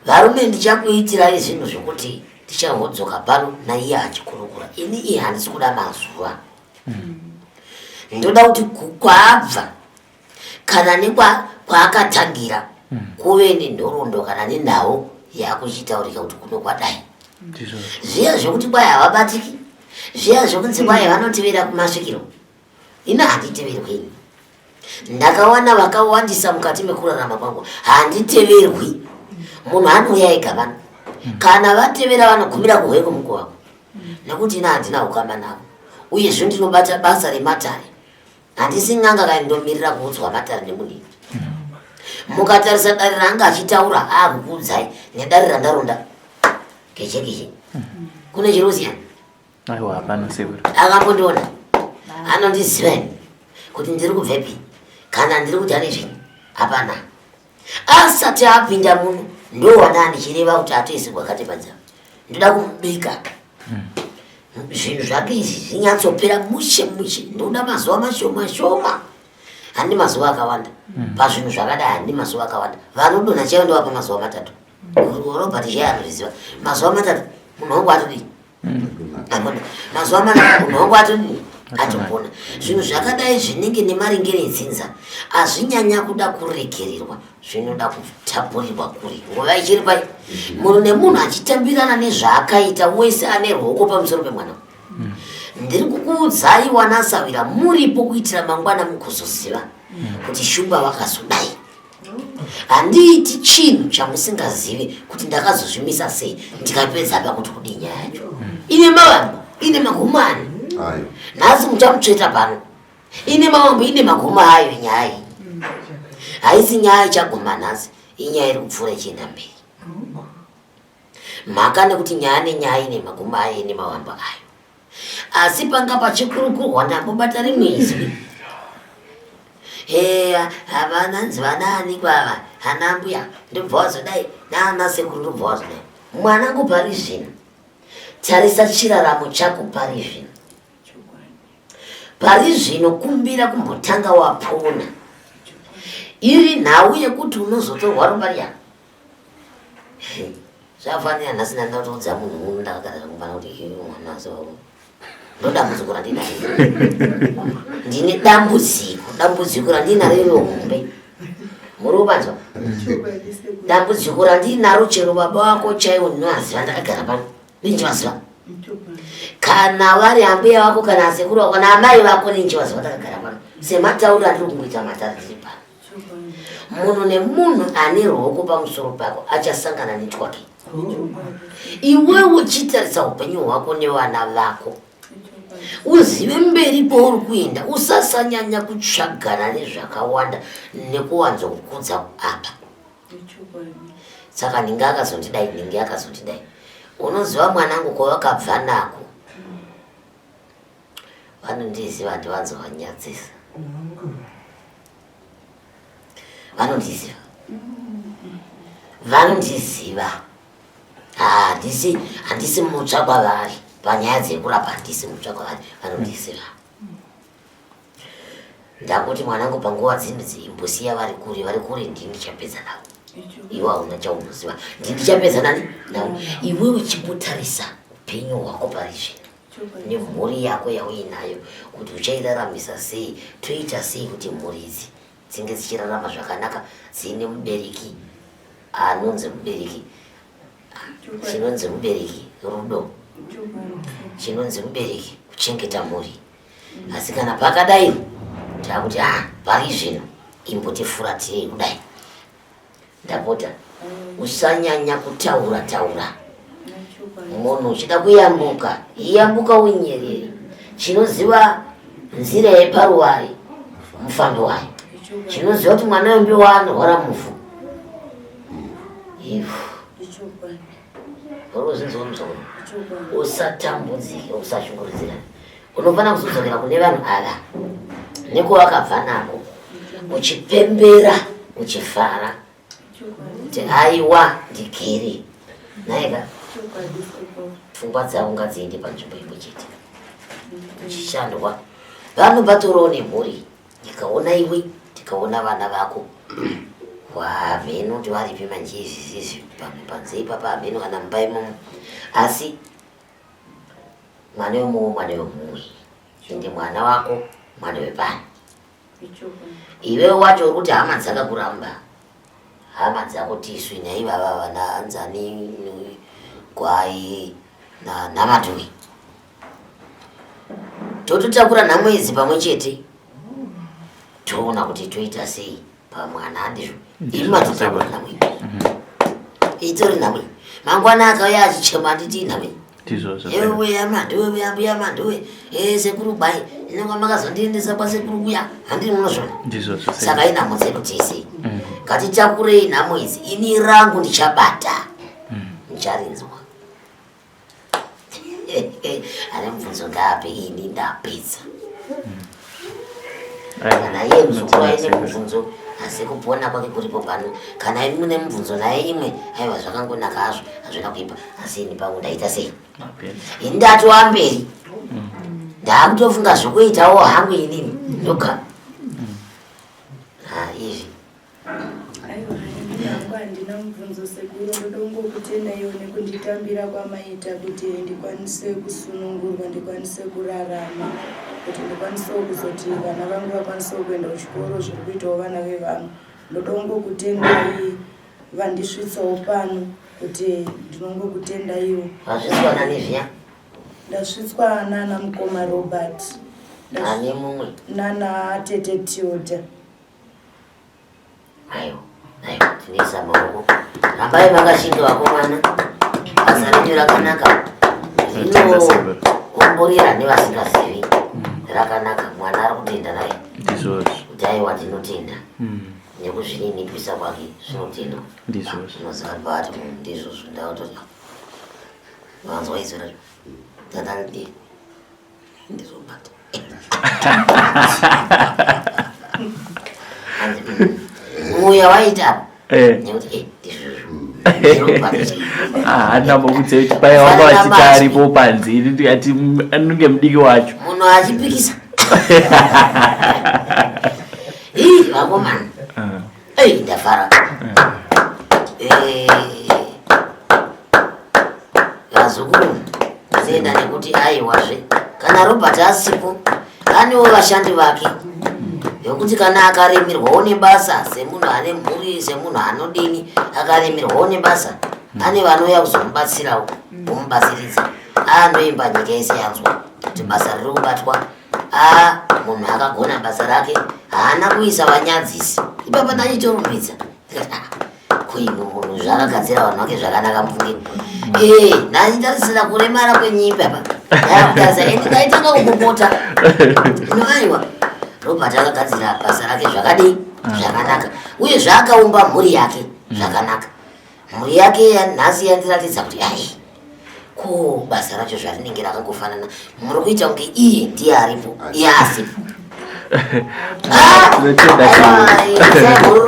varume ndichakuitirai zvinhu zvekuti tichahodzoka pano naiye achikurukura ini iye handisi kuda mazuva ndoda kuti kwaabva kana nekwaakatangira kuve nenhoroondo kana nenhau yakuchitaurika kuti kuno kwadai zviya zvekuti kwai havabatiki zviya zvekunzi kwai vanotevera kumasvikiro ini handiteverwi ini ndakawana vakawandisa mukati mekurarama kwangu handiteverwi munhu anouya ega vano kana vatevera vanogumira kuhweko mukuwako nekuti ini handina ukama navo uyezve ndinobata basa rematare handisi n'anga kai ndomirira kuudzwa matare nemunhu mukatarisa dare raanga achitaura akukuudzai nedare randaronda keche keche kune chiri kusiyana aiwa hapana sekuru akambondiona anondiziva ini kuti ndiri kubvepi kana ndiri kuti ane zvinhu hapana asati apinda muno Ndowana ndichireva kuti atoisirwa kate panze. Ndoda kumubika. Zvinhu zvake izvi zvinyatsopera mushe mushe. Ndoda mazuva mashoma shoma. Handi mazuva akawanda. Pazvinhu zvakadai handi mazuva akawanda. Vanodonha chaivo ndovapa mazuva matatu. Robert chaiye anozviziva. Mazuva matatu munhu wangu atodii? Akona. Mazuva mana munhu wangu atodii? Atopona. Zvinhu zvakadai zvinenge nemaringire edzinza hazvinyanya kuda kuregererwa, zvinoda kutapurirwa kure. Nguva ichiri pai munhu nemunhu achitambirana nezvaakaita, wese ane ruoko pamusoro pemwana. Ndiri kukuudzai wanasawira muripo kuitira mangwana mukuzoziva kuti shumba vakazodai. Handiiti chinhu chamusingazivi kuti ndakazozvimisa sei ndikapedza apa kuti kudii nyaya yacho. Ine mavambo, ine magumo ani. Nhasi muchamutsveta pano. Ine mavambo, ine magumo ayo nyaya iyi. Haisi nyaya ichaguma nhasi, inyaya iri kupfuura ichienda mberi. Mhaka nekuti nyaya nenyaya ine magumo ayo, ine mavambo ayo. Asi panga pachikurukurwa ndambobata rimwe izwi. Heya, havananzi vanaani kwava, hana mbuya ndobva wazodai, naana sekuru ndobva wazodai. Mwanangu pari zvino, tarisa chiraramo chako pari zvino. Pari zvino kumbira kumbotanga wapona. Iri nhau yekuti unozotorwa ropa riya. Zvafanira nhasi ndandatoudza munhu muno ndakagara zvangu pano kuti iwe mwana so ndo dambudziko randinaro. Ndine dambudziko, dambudziko randinaro iro hombe. Muri kupanzwa? Dambudziko randinaro chero baba vako chaiwo ndinovaziva ndakagara pano. Ndinovaziva. Kana vari ambuya vako kana sekuru vako kana amai vako ndinovaziva ndakagara pano. Sematauriro andiri kungoita matare ndiri pano. Munhu nemunhu ane ruoko pamusoro pako achasangana netwake. Iwewe uchitarisa upenyu hwako nevana vako, uzive mberi pauri kuenda, usasanyanya kutsvagana nezvakawanda nekuwanzokukudza apa. Saka ndinge akazondidai, ndinge akazondidai. Unoziva mwanangu kwavakabva nako, vanondiziva handivanzovanyadzisa. Vanondiziva, vanondiziva. Handisi, handisi mutsva kwavari panyaya dzekurapa, handisi mutsva kwavari, vanondiziva. Ndakuti mwanangu panguva dzino imbosiya vari kure, vari kure ndini ndichapedza navo. Iwe hauna chaunoziva, ndini ndichapedza nani navo. Iwe uchimbotarisa upenyu hwako pari zvino nemhuri yako yauinayo kuti uchairaramisa sei, toita sei kuti mhuri idzi dzinge dzichirarama zvakanaka dziine mubereki anonzi mubereki, chinonzi mubereki rudo, chinonzi mubereki kuchengeta mhuri. Asi kana pakadai takuti pari zvino imbotifuratirei kudai. Ndapota usanyanya kutaura taura. Munhu uchida kuyambuka, yambuka unyerere. Chinoziva nzira yeparuware mufambi wayo. Chinoziva kuti mwana wembiwa anorwara mufu. Ivhu. Unozinzwa muzukuru. Usatambudzike, usashungurudzirana. Unofanira kuzodzokera kune vanhu ava nekwavakabva nako, uchipembera, uchifara kuti aiwa ndigere naika. Pfungwa dzavo ngadziende panzvimbo imwe chete, uchishandwa. Vanobatorawo nemhuri, ndikaona iwe, ndikaona vana vako wavheno kuti varipi manje izvi izvi pamwe panze ipapa hameno kana mumba imomo, asi mwana wemuwo mwana wemumwe, ende mwana wako mwana wepano. Iwe wacho uri kuti hama dzakakuramba, hama dzako tisu naivava vana anzani Gwai naMadhuwi, tototakura nhamo idzi pamwe chete, toona kuti toita sei pamwana. Handizvo imi matotakura nhamo iyi, itori nhamo iyi. Mangwana akauya achichema handiti inhamo iyi. Ewe amadhuwe, ambuya madhuwe, sekuru Gwai, inonga makazondiendesa kwasekuru kuya, handini munozvona. Saka inhamo dzedu tese, ngatitakurei nhamo idzi. Ini rangu ndichabata, ndicharinzwa. Ane mubvunzo ngaape, ini ndapedza. Kana iye muzukuru aine mubvunzo. Asi kupona kwake kuripo pano. Kana imi mune mubvunzo naye imwe, aiwa zvakangonaka hazvo, hazvina kuipa. Asi ini pangu ndaita sei? Ini ndatova mberi. Ndakutofunga zvokuitawo hangu inini ndoga. Ah, izvi. Aiwa, ini hangu handina mubvunzo sekuru, ndoda kungokutendaiwo nekunditambira kwamaita kuti ndikwanise kusunungurwa, ndikwanise kurarama, kuti ndikwanisewo kuzoti vana vangu vakwanisewo kuenda kuchikoro zviri kuitawo vana vevamwe. Ndoda kungokutendai vandisvitsawo pano kuti ndinongokutendaiwo. Vasvitswa nani zviya? Ndasvitswa nana mukoma Robert. Nani mumwe? Nana tete Tilda. Aiwa, aiwa, tinoisa maoko. Rambai makashinga vakomana. Basa renyu rakanaka. Rinokomborera nevasingazivi. Rakanaka, mwana ari kutenda naye. Ndizvozvo. Kuti aiwa ndinotenda. Nekuzvininipisa kwake zvinotendwa. Ndizvozvo. Unoziva paati munhu ndizvozvo ndakutoda. Vanzwa izwi racho. Ndandandi. Ndizobata. Uya waita apa. Eh. Nekuti eh ndizvozvo. Ndizobata. Ah, handina mbokudza kuti pai wanga vachiti aripo panze ini ndikati anenge mudiki wacho. Munhu achipikisa. Ii vakomana. Ah. Ei ndafara. Eh. Vazukuru zenda nekuti aiwazve kana Robert asipo anewo vashandi vake vekuti kana akaremerwawo nebasa semunhu ane mhuri semunhu anodini akaremerwawo nebasa ane vanouya kuzomubatsirawo vomubatsiridza anoimba nyika yese yanzwa kuti basa riri kubatwa a munhu akagona basa rake haana kuisa vanyadzisi ipapa ndachitorumbidza ndikati ah, kuimwe munhu zvaakagadzira vanhu vake zvakanaka mufunge ee ndachitarisira kuremara kwenyimba apa ndakutarisa ende ndaitanga kupopota ino aiwa Robert akagadzira basa rake zvakadii zvakanaka uye zvaakaumba mhuri yake zvakanaka mhuri yake yanhasi yandiratidza kuti ai ko basa racho zvarinenge rakangofanana muri kuita kunge iye ndiye aripo iye asipo. Tinotenda sekuru.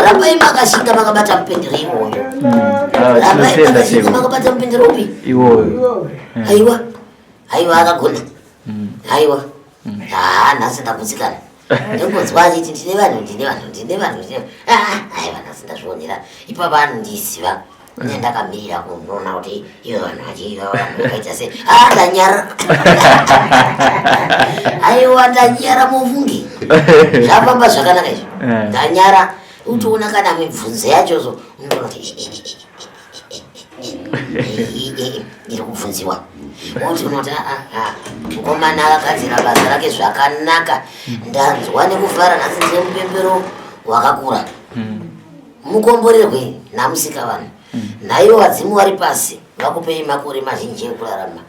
Rambai makashinga makabata mupendero iwoyo. Ah, Rambai tinotenda makashinga sekuru. makabata mupendero upi? Iwoyo. Aiwa, aiwa akagona. Aiwa. Ah, nhasi ndagutsikana. Ndingonzwa achiti ndine vanhu, ndine vanhu, ndine vanhu, ndine vanhu. Ah, aiwa nhasi ndazvionera. Ipapa anondiziva. Ine ndakamirira kunoona kuti ivo vanhu vachiiva vanhu vakaita sei. Ah, ndanyara. Aiwa ndanyara mufungi. Zvafamba zvakanaka izvi. Ndanyara. Utoona kana mibvunzo yacho so unotoona kuti iri kubvunziwa. Woti unoti mukomana akagadzira basa rake zvakanaka. Ndanzwa nekufara nhasi ndine mupembero wakakura. Mukomborerwe namusika vanhu. Naivo vadzimu vari pasi vakupei makore mazhinji ekurarama.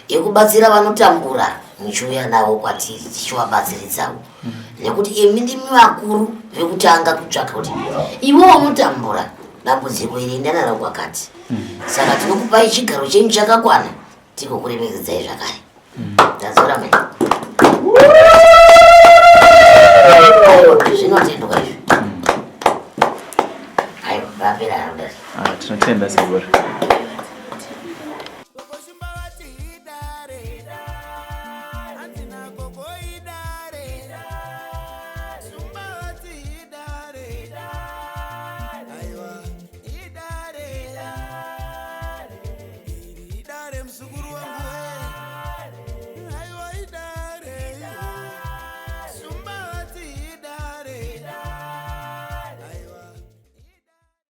Ekubatsira vanotambura muchiuya navo kwatiri tichivabatsiridzawo. Nekuti imi ndimi vakuru vekutanga kutsvaka kuti iwe unotambura dambudziko iri enda naro kwakati. Saka tinokupai chigaro chenyu chakakwana tikokuremekedzai zvakare. Tadzora manje. Aiwa, zvinotendwa izvi. Aiwa, vapera haro Ah, tinotenda sekuru.